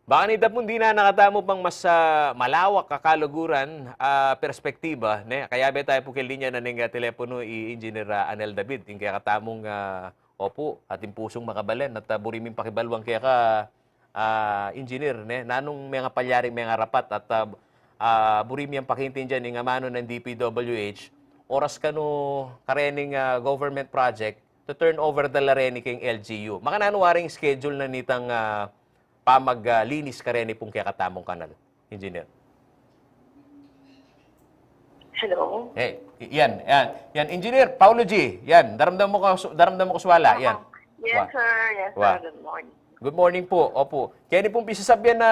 Baka nita pung dinan na katamu pang mas, ah, malawak a kaluguran, ah, perspektiba, ne? Kayabe tamu pu keng linya na ning, ah, telepono i Engineer, ah, Anel David, ing kekatamung, ah, opu, atin pusung makabalen, at, ah, buri ming pakibaluan keka, ah, Engineer, ne? Nanung mengapalyari, mengarapat, at, ah, ah, buri mi yang pakaintindian ing amanu ning D P W H, oras kanu karening, ah, government project, to turn over da la reni keng L G U. Makananu waring schedule na nitang, ah, pamag, ah, linis kareni pung kekatamung kanal, Engineer? Hello? Eh, y-, yan, yan, yan, Engineer Paulo G, yan, daramdam mu ku su-, daramdam mu ku swala, yan. Yes, sir. Yes, sir. Good morning. Good morning pu. Opu. Keni pung pisasabyan na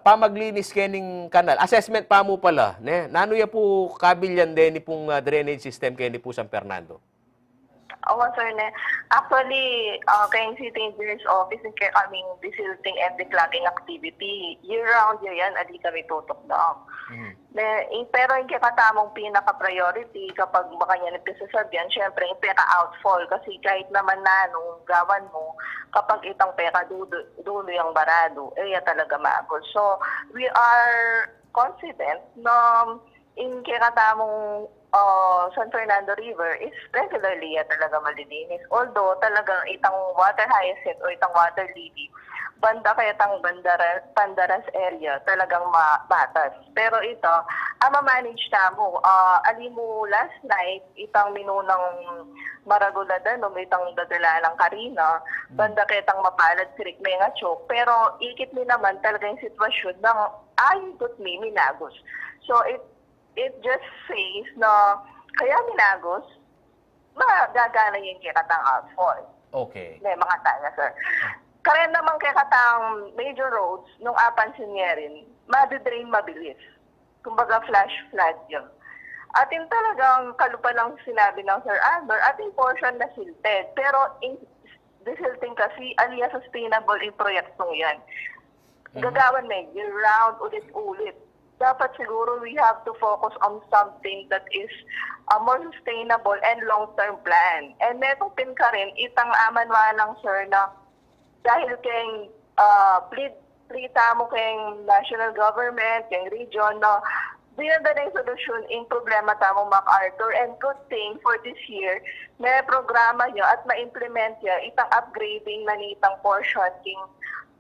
pamaglinis kening kanal. Assessment pa mu pala, ne? Nanu ya pu kabilyan deni pung, ah, drainage system keni pu San Fernando? Owa, sir, ne. Actually, ah, keng City Engineer's Office, ing kekaming desilting and declogging activity, year round ya yan, ali kami tutukdang. Mhm. Ne, ing, pero ing kekatamung pinaka-priority kapag makanyan ing pisasabyan, syempre, ing peka-outfall. Kasi kahit naman nanung gawan mu, kapag itang peka dudu-, dulu yang baradu, e ya talaga maagul. So, we are confident na ing kekatamung, ah, San Fernando River is regularly ya talaga malilinis. Although talagang itang water hyacinth o itang water lily, banda ketang Bandara-, Pandaras area, talagang ma-, matas. Pero ita, a ma-manage namu, ah, ali mu last night, itang minunang maragul a danum, itang dadalan karina, banda ketang Mapalad Creek, mengatsok. Pero ikit mi naman talaga ing sitwasyon na ayun, tut mi minagus. So, it, it just says na kaya minagus, magagana ya ing kekatang outfall. Okay. May mga taya, sir. Karen naman kekatang major roads, nung apansin niya rin, madi-drain mabilis. Kumbaga, flash flood yun. Atin talagang kalupa lang sinabi ng Sir Albert, atin portion na silted. Pero in, the silting kasi, anya sustainable yung proyektong yan. Gagawan na year-round, ulit-ulit. Dapat siguro we have to focus on something that is uh, more sustainable and long-term plan. And meron pin ka rin, itang aman lang, sir, na dahil keng uh, plead, plead tamu keng national government, keng region, no, di na yung solusyon ing problema tamu MacArthur. And good thing for this year, may programa nyo at ma-implement nyo itang upgrading na nitang portion king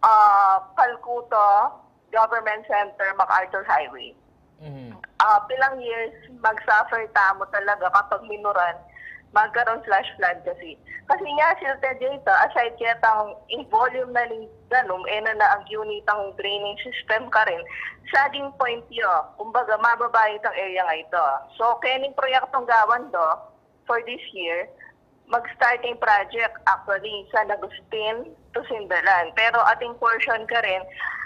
uh, Calcutta Government Center, MacArthur Highway. Mhm. Ah, pilang years, mag-suffer tamu talaga kapag minuran, magkaroon flash flood kasi. Kasi nga, silted data, aside ketang in volume na ning danum, e na na ang unit ang draining system ka rin, saging point yo, kumbaga, mababa itang area nga ito. So, kening proyektong gawan do, for this year, mag-start yung project actually San Agustin to Sindalan. Pero ating portion ka rin,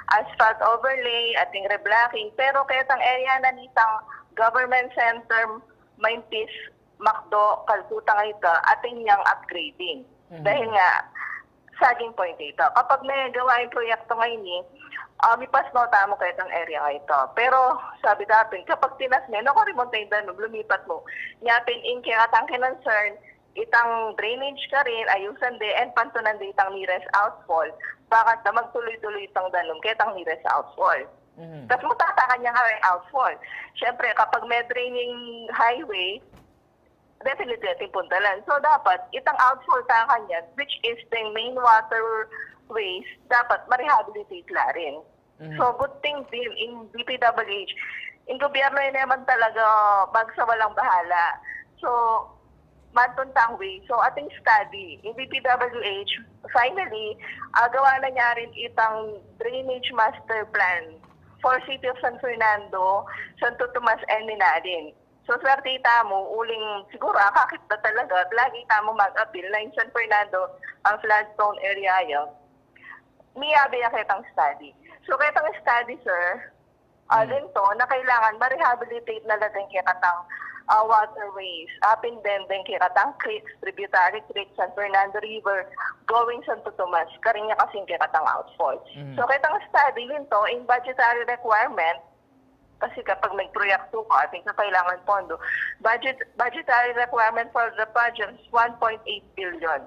asphalt overlay, ating reblocking. Pero ketang area na nitang government center, Maintis, Macdo, Calcutta nga ito, ating yang upgrading. Mhm. Dahil nga, saging point ito. Kapag may gawain proyekto ngayon eh, uh, mipas no tamu ketang area nga ito. Pero sabi dati, kapag tinas na, naku, remonta yung danum, lumipat mo. Nyapin in kaya katang kinonsern, itang drainage ka rin, ayusan de, and pantunan de itang nearest outfall. Bakit na magtuloy-tuloy itang danum, ketang nearest outfall. Mhm. Tapos matatakan niya nga rin outfall. Siyempre, kapag may draining highway, definitely ating puntalan. So, dapat, itang outfall ta kanyan, which is the main waterways, dapat ma-rehabilitate la rin. Mhm. So, good thing din in D P W H, in gobyerno yun naman talaga magsawalang bahala. So, mantun tang way. So, ating study, in D P W H, finally, uh, gawa na niya rin itang drainage master plan for City of San Fernando, Santo Tomas, and Minalin. So, swerte tamu, uling siguro, akakit na talaga, lagi tamu mag-appeal na yung San Fernando, ang flood prone area yun. Miyabe ya ketang study. So, ketang study, sir, uh, linto, na kailangan ma-rehabilitate na la din ketang uh, waterways, apin din din ketang creeks, tributary creeks, San Fernando River, going Santo Tomas, karin niya kasing ketang outfalls. Mm. So, ketang study, linto, in budgetary requirement, kasi kapag may proyekto ka, atin ka kailangan pondo. Budget, budgetary requirement for the project is one point eight billion.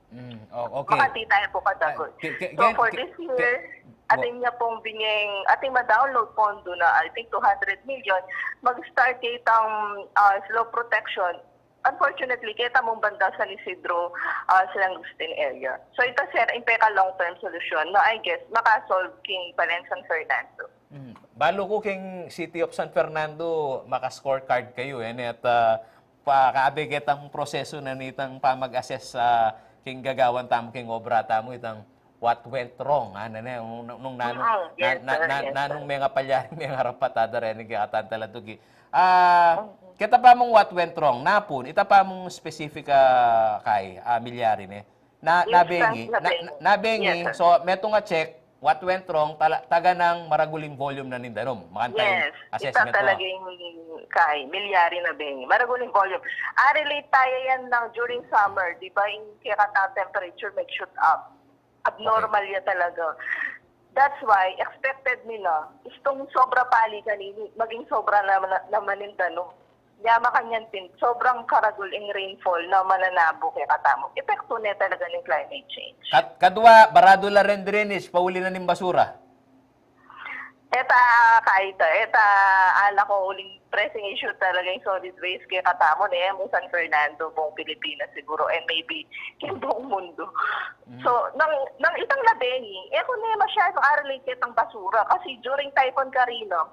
Mm, oh, okay. Makati tayo po katagol. So, for this year, atin niya pong binging, atin ma-download pondo na, I think, two hundred million. Mag-start kitang uh, slope protection. Unfortunately, kita mong banda San Isidro, uh, San Agustin area. So, ito, sir, yung peka long-term solution, no, I guess, makasolve king Palen San Fernando. Mm. Balu ku king City of San Fernando, maka-scorecard kayu, eh, at uh, pakabe ketang proseso na nitang pamag-assess sa uh, king gagawan tamu, king obra tamu, itang what went wrong, ano na, nung, nung nanung, mm, yes, na, na, sir, na, yes, nanung sir. Menga palyari, menga rapat ada rin, kaya katan tala tugi. Ah, mm, kita pa mung what went wrong, napun, ita pa mung specific, ah, kay, ah, milyari ne. Na, yes, nabengi, sir, na, nabengi. Nabengi, yes, sir. So, metung a check, what went wrong, tala, taga ng maraguling volume na nindanum. Makanta yung, yes, assessment ita mo. Talaga yung kay, milyari na bengi. Maraguling volume. Ah, relate tayo yan ng during summer, di ba? Yung kaya kata temperature may shoot up. Abnormal, okay, ya talaga. That's why, expected nila, itong sobra pali kanini, maging sobra naman, naman yung danum. Yama kanyan pin, sobrang karagul ing rainfall na mananabo kaya katamu. Epekto na talaga ng climate change. Kat-, kadwa, barado la rin drainage, pauli na ning basura. Eta, kahit, eta, ala ko uling pressing issue talaga yung solid waste kaya katamu, eh, mo San Fernando, buong Pilipinas siguro, and maybe yung buong mundo. Mm. So, nang, nang itang labengi, eh, kung may masyadong arelate kitang basura, kasi during Typhoon Carina,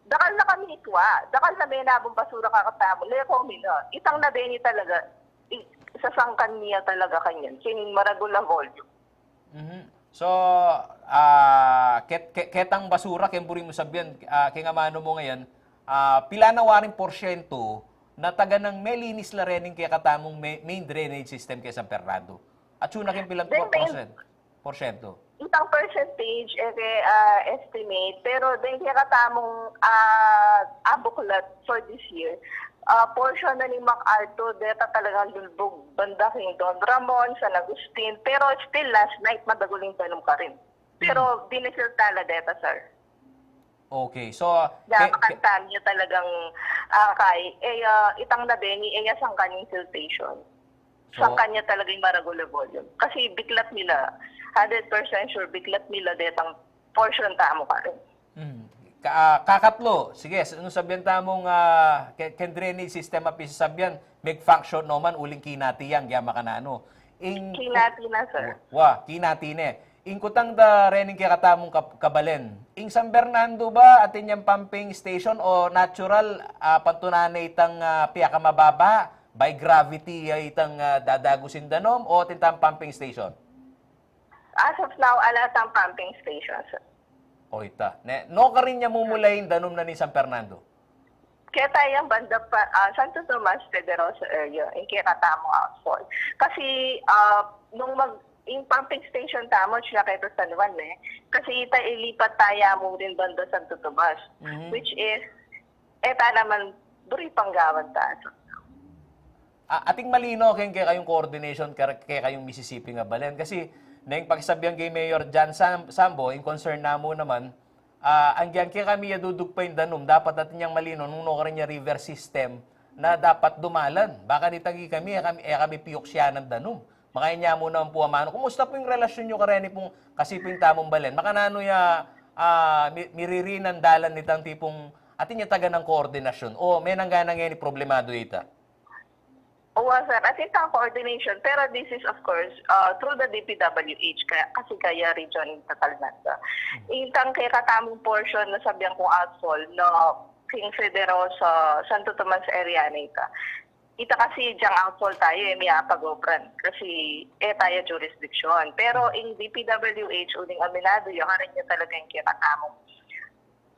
dakal na kami itwa, dakal na may nabong basura kaya katamu, leko mi na. Itang labengi talaga, i-, sasangkan niya talaga kanyan, king maragul a volume. Mhm. So, ah, ket-, ke-, ketang basura, ken buri mu sabian, ah, king amanu mu ngayan, ah, pila na waring porsyento na taga nang melinis la rening kekatamung me-, main drainage system keng San Fernando? Atsu na king pilan por-, porsyento? Itang percentage, e ke, ah, estimate, pero deng kekatamung, ah, abuklat for this year, ah, portion na ning MacArthur, deta talagang lulbug banda king Don Ramon, San Agustin, pero still last night, madagul ing danum karin. Pero dinisil tala deta, sir. Okay, so, ah, Dapat ang time niya talagang, ah, kay, e, ah, itang na Benny, e, ya sangkan ing siltation. So, sangkan ya talaga ing maragul a volume. Kasi biklat nila, hundred percent sure, biklat nila detang portion tamu karin. Hmm. Ka-, ah, kakatlo, sige, s-, nung sabian tamung, ah, ke-, keng drainage system a pisasabian, mig-function no man, uling kinati yang, gaya makananu. Ing Kinati na, sir. Wa, kinati ne. Ing kutang da rening kekatamung kab-, kabalen. Ing San Fernando ba, atin yang pumping station o natural, ah, pantunan ne itang, ah, piyakamababa, by gravity, ah, itang, ah, dadagus ing danum, o atin tang pumping station? As of now, ala tang pumping station, sir. O ita. Ne, no karin ya mumula ing danum na ning San Fernando? Keta yang banda pa, ah, Santo Tomas, Pedrosa area, ing kekatamung outfall. Kasi, ah, nung mag, ing pumping station tamu, siya keta San Juan, e. Kasi ita ilipat taya mu rin banda Santo Tomas, Mhm. which is, e, ta naman, buri panggawan ta. A-, ating malino keng kekayung coordination, ke-, kekayung Mississippi nga balen. Kasi, neng pakisabian kay Mayor John Sam-, Sambo, ing concern namu naman, ah, anggang kekami ya dudugpa ing danum, dapat atin yang malino nung no karin ya river system na dapat dumalan. Baka nitang ikami, e kami, e kami piyuksian nang danum. Makanyan mu naman pu amanu. Kumusta pu ing relasyon yu kareni pung kasi pu ing tamung balen? Makananu ya, ah, mi-, miririnan dalan nitang tipung atin ya taganang koordinasyon? O, menang ganang ngeni problemadu ita? Well, sir, atin tang coordination, pero this is, of course, uh, through the D P W H, kaya, kasi kaya region ing tatalnan da. Itang kekatamung portion na sabian kung outfall na king Federosa, Santo Tomas area na ita. Ita kasi dyang outfall taya, e, miyapag-obran. Kasi, e taya jurisdiction. Pero ing D P W H, uling aminadu ya, karin ya talaga ing kekatamung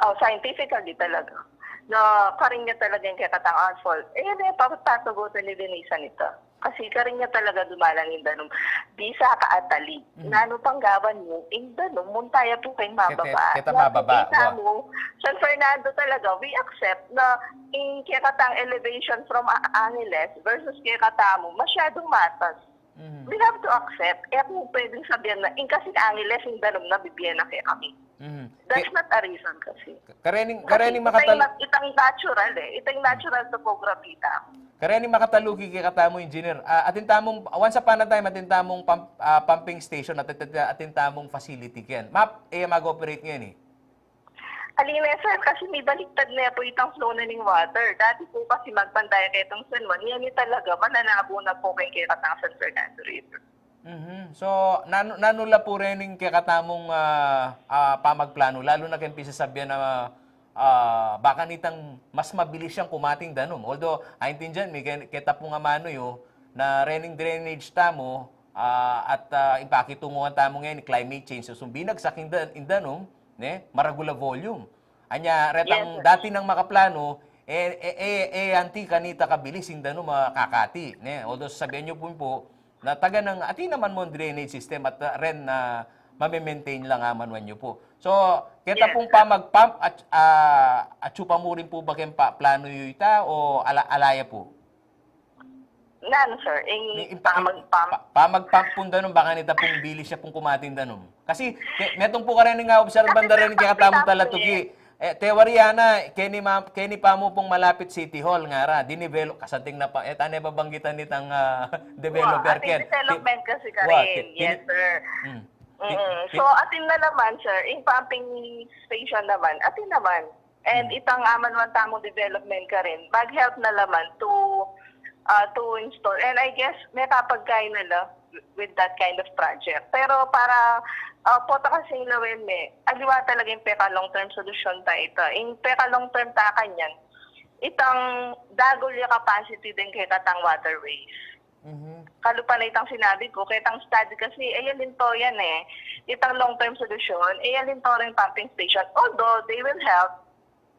Oh, scientifically talaga. Na karin ya talaga ing kekatang outfall. E, yan e, pa-, patugutan ni Denisa nita. Kasi karin ya talaga dumalan ing danum. Bisa ka atali. Mm. Nanu pang gawan mu, ing danum, munta ya pu keng mababa. Keta, keta mababa. Kita mu, San Fernando talaga, we accept na ing kekatang elevation from A-, Angeles versus kekatamu, masyadong matas. Mhm. We have to accept. E ku pwedeng sabian na, ing kasi Angeles, ing danum na bibie na kekami. Mhm. That's not a reason kasi. Karening, karening makatalu-, itang natural e. Itang natural topography ta. Karening makataluki kekatamu, engineer. Ah, atin tamung, once upon a time, atin tamung pump-, ah, pumping station, at, at, at, atin tamung facility ken. Map, e mag-operate ngeni. Alin e, sir, kasi mibaliktad ne pu itang flow na ning water. Dati pu kasi magbanda ya ketang San Juan, ngeni talaga, mananabo na pu keng kekatang San Fernando River. Mhm. So, nanu, nanu la pu rening kekatamung, ah, ah, pamagplanu, lalu na keng pisasabian na, ah, baka nitang mas mabilis yang kumating danum. Although, aintindian mi, ke-, keta pung amanu yu, na rening drainage tamu, ah, at, ah, ing pakitunguan tamu ngeni, climate change. So, binagsak ing da-, ing danum, ne? Maragul a volume. Anya, retang dati nang makaplanu, e, e, e, e, anti kanita kabilis ing danum a kakati, ne? Although sasabian yu pu, pu, na taganang, atin naman mung drainage system at, ah, ren na mame-maintain la ngan man yu pu. So, keta pung pamag-pump, at, ah, atsu pa mu rin pu ba keng pa-, planu yu ita o ala-, ala ya pu? Nanu, sir? Ing, ing pa-, pamag-pump. Pa-, pamag-pump pung danum, baka nita pung bilis ya pung kumating danum. Kasi, ke-, metung pu karening obserban da rin kekatamung talatuki. E, teorya na, keni ma-, keni pa mu pung malapit City Hall, ngara, dinevelop, kasanting na pa, e, tane babanggitan nitang, ah, developer ken. Wa, atin development kasi karin. Yes, sir. Mm. So, atin na naman, sir, ing pumping station naman, atin naman. And itang aman man tamung development karin, mag-help na naman to, ah, to install. And I guess, mekapagkay na la with that kind of project. Pero para, ah, pota kasing lawen me, aliwa talaga ing peka long-term solusyon ta ita. Ing peka long-term ta kanyan, itang dagul ya capacity deng kekatang waterways. Mhm. Kalupa na itang sinabi ku, ketang study kasi, e ya linto yan e. Itang long-term solusyon, e ya linto ring pumping station. Although, they will help,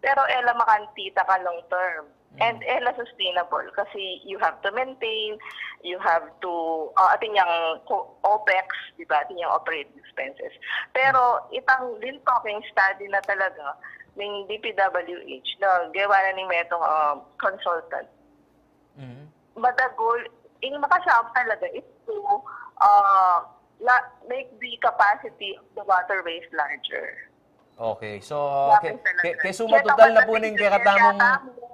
Pero e la makantita ka long term. And e la sustainable kasi you have to maintain, you have to, ah, atin yang co-, OPEX, di ba? Atin yang operating expenses. Pero itang lintoking study na talaga ning D P W H na gawa na ning metung, ah, consultant. Madagul, ing makasaup talaga is to, ah, la-, make the capacity of the waterways larger. Okay, so ke, ke, ke sumatutal na pu ning kekatamung,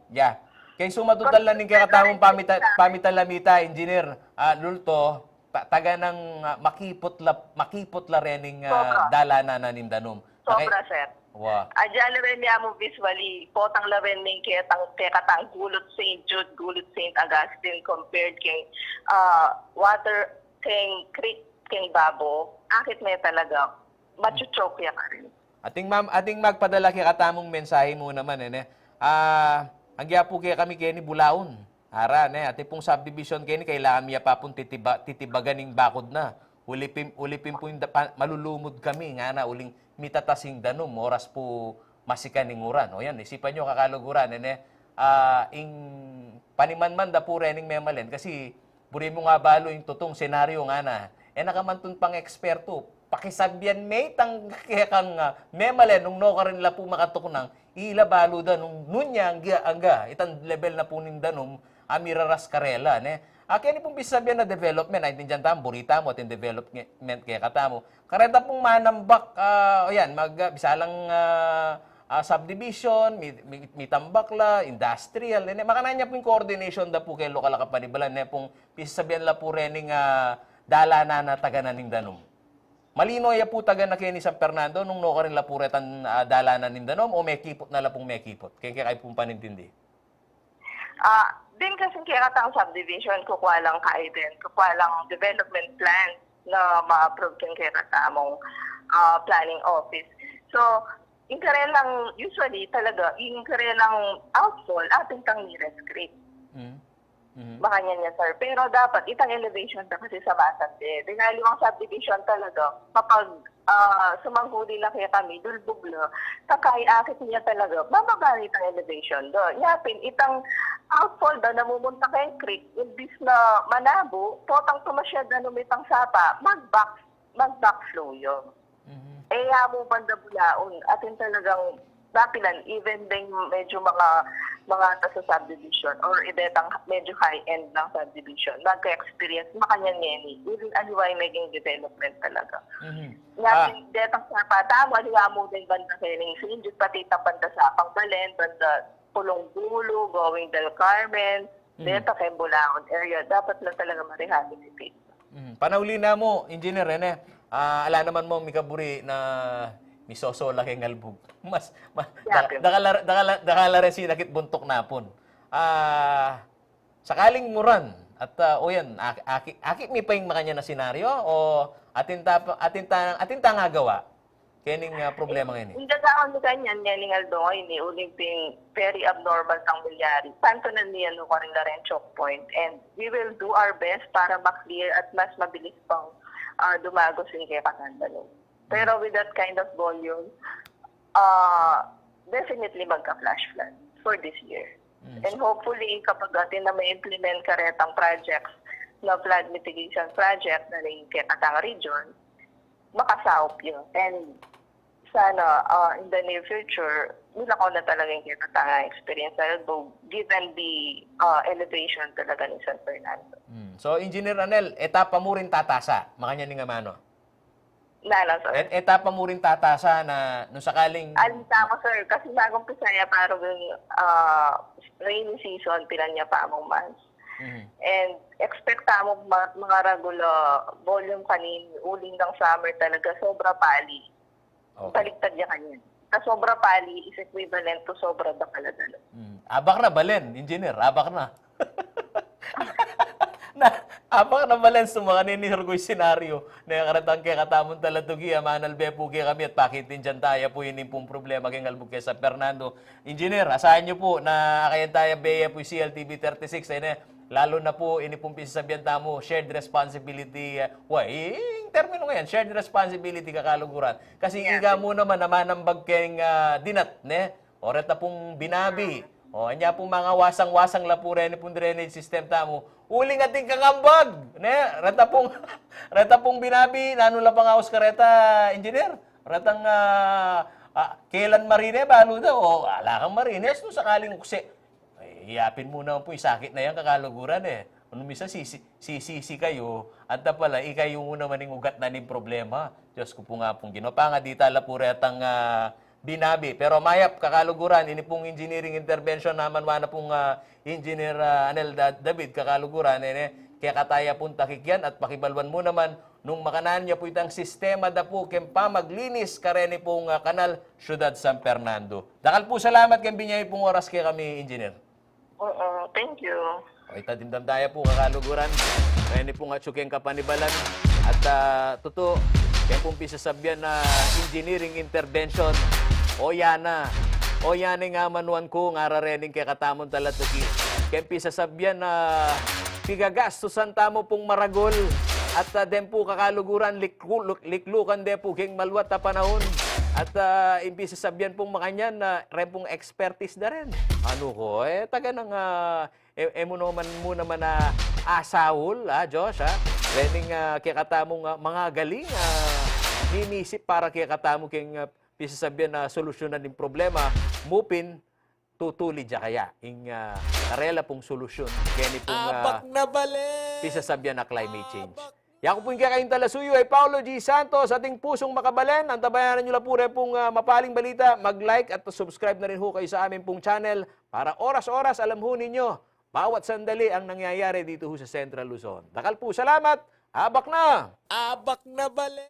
yeah. Ke sumatutal na ning kekatamung pamita, pamitalamita, Engineer, ah, Lulto, ta-, taga nang, ah, makiput la, makiput la rening, ah, dalanan na ning danum. Sobra, sir. Wa. Adya la ren ya mu visually, potang la ren ning ketang, kekatang Gulut Saint Jude, Gulut Saint Augustine compared keng, ah, water, keng creek, keng babo. Akit me talaga, machuchok ya ka rin. Ating, ating magpadala kekatamung mensahe mu naman, e, ne? Ah, agya pu kekami keni Bulaon. Ara, ne, atin pung subdivision keni, kailangan mi ya pa pung titiba-, titibagan ing bakud na. Uli pin, uli pin pu ing da-, pa-, malulumud kami, ngana, uling mitatas ing danum, oras pu masikan ing uran. O yan, isipan yu, kakaluguran, e, ne? Ah, ing panimanman da pu rening memalen, kasi buri mung abalu ing tutung senaryo, ngana. E na ka man tun pang ekspertu, pakisabian me itang kekang, ah, memalen, nung nukarin la pu makatuknang, ila balu da nung nunya angga, angga, itang lebel na pu ning danum, a miraras karela, ne? A keni pung pisasabian na development, aintindian tamu, buri tamu atin development kekatamu. Kareta pung manambak, ah, o yan, mag, ah, bisalang, ah, ah, subdivision, mi-, mi-, mitambak la, industrial, ne? Makanyan ya pu ing coordination da pu keng lokal a kapanibalan, ne? Pung pisasabian la pu rening, ah, dalanan na taga na ning danum. Malino ya pu taga na keni San Fernando nung nukarin la pu retang, ah, dalanan ning danum o mekiput na la pung mekiput? Keng kekayu pung panintindi. Ah, din kasing kekatang subdivision, kukua lang kayu din, kukua lang development plan na ma-approve keng kekatamung, ah, planning office. So, ing karelang, usually talaga, ing karelang outfall, atin tang nearest creek. Makanyan ya, sir. Pero dapat, itang elevation da kasi sa masande. Dahil yung subdivision talaga, kapag, ah, sumanghuli na kekami, dulbug la, sakay akit niya talaga, bababa na itang elevation da. Nya pin, itang outfall da, namumunta keng creek, imbis na manabo, potang tumasyad na numitang sapa, mag-back, mag-back flow yun. E ya mu banda Bulaon, atin talagang dapilan, even deng medyo mga, mga nasa subdivision or idetang medyo high-end ng subdivision, magka-experience, makanyan ngeni, even aliwa ing meging development talaga. Nya pin detang sapa tamu, aliwa mu deng banda kening Saint Jude, pati itang banda Sapang Balen, banda Pulong Bulu, going Del Carmen, deta keng Bulaon area, dapat lang talaga ma-rehabilitate. Panauli na mu, Engineer, e ne? Ah, ala naman mu mikaburi na misosola keng ngalbug. Mas, ma-, da-, dakal la, dakal la, dakal la reng sinakit buntuk na pun. Ah, sakaling muran, at, ah, o yan, aki, aki, aki mi pa ing makanyan a senaryo, o atin ta, atin ta, atin ta ngagawa? Kening, ah, problema ngeni. Ing gagawan mi kanyan, ngening aldo ngeni, uling pin very abnormal tang milyari. Pantunan mi yan, nukarin la reng choke point. And we will do our best para ma-clear at mas mabilis pang, ah, dumagos ing kekatang danum. Pero with that kind of volume, ah, definitely magka-flash flood for this year. And hopefully, kapag atin na ma-implement karetang projects na flood mitigation project na rin kekatang region, makasaup yun. And sana, ah, in the near future, milakaw na talaga ing kekatang experience na yun, given the, ah, elevation talaga ni San Fernando. So, Engineer Anel, etapa mu rin tatasa, makanyan ing amanu? Nanu, sir? Et-, etapa mu rin tatasa na nung sakaling... Alin tamu, sir, kasi mag-umpisa ya pa rung, ah, rainy season, pilan ya pa mung months. And expect tamu ma-, mga regular volume kanini, uling ng summer talaga, sobra pali. Okay. Baligtad ya kanyan. Sa sobra pali is equivalent to sobra dakal a danum. Abak na balen, Engineer, abak na. Na, abak na balen, sumaka ne ni Hurgoy senaryo. Na karetang kekatamun talatugi, amanalbe pu kekami at pakitindian taya pu ini pung problema keng ngalbug keng San Fernando. Engineer, asahan yu pu na akayan taya bie pu C L T V thirty-six, e ne? Lalu na pu, ini pung pisasabian tamu, shared responsibility, ah, wa, i-, ing terminu ngayan, shared responsibility, kakaluguran. Kasi iga mu naman, amanambag keng, ah, dinat, ne? O reta pung binabi. O, anya pung mangawasang-wasang la pu reni pung drainage system tamu. Uling ating kakambag, ne? Reta pung, reta pung binabi, nanu la pangawas kareta, engineer? Retang, ah, ah, kelan marine, balu da, o, ala kang marine, nung sakaling ukse. Ay, yapin mu naman pu ing sakit na yan, kakaluguran, e. Nung minsan sisi-, sisisi kayu, anta pala, ikayu mu naman ing ugat na ning problema. Dios ku pu nga pung Ginu. Pangadi tala pu retang, ah, binabi. Pero mayap, kakaluguran, ini pung engineering intervention naman, wa na pung, ah, Engineer, ah, Anel Da-, David, kakaluguran, e, ne, kekata ya pung takik yan at pakibaluan mu naman nung makananu ya pu itang sistema da pu keng pamaglinis kareni pung, ah, kanal, Syudad San Fernando. Dakal pu salamat keng binie yu pung oras kekami, Engineer. Oo, thank you. O, ita dimdam taya pu, kakaluguran. Reni pung atsu keng kapanibalan. At, ah, tutu, keng pung pisasabian na engineering intervention. O yana. O yana ing amanuan ku, ngara rening kekatamung talatuki. Keng pisasabian na pigagastusan tamu pung maragul. At, ah, den pu, kakaluguran, liklu-, luk-, liklukan de pu keng maluat a panaun. At, ah, ing pisasabian pung makanyan na ren pung expertise da ren. Anu ko, e, taga nang, ah, e, e mu naman, mu naman a asaul, a, Josh, a. Rening, ah, kekatamung, ah, mangagaling, ah, minisip para kekatamu keng, ah, pisasabian na solusyunan ing problema, mu pin tutulid ya kaya ing, ah, karela pung solusyun keni pung, ah, Abak na bale! Pisasabian na climate change. Abak Yaku pu ing kekayung talasuyu ay Paulo G Santos, ating pusung makabalen. Antabayanan yu la pu re pung, ah, mapaling balita. Mag-like at subscribe na rin hu kayu sa amin pung channel para oras-oras alam hu ninyo bawat sandali ang nangyayari dito hu sa Central Luzon. Dakal pu salamat. Abak na! Abak na bale!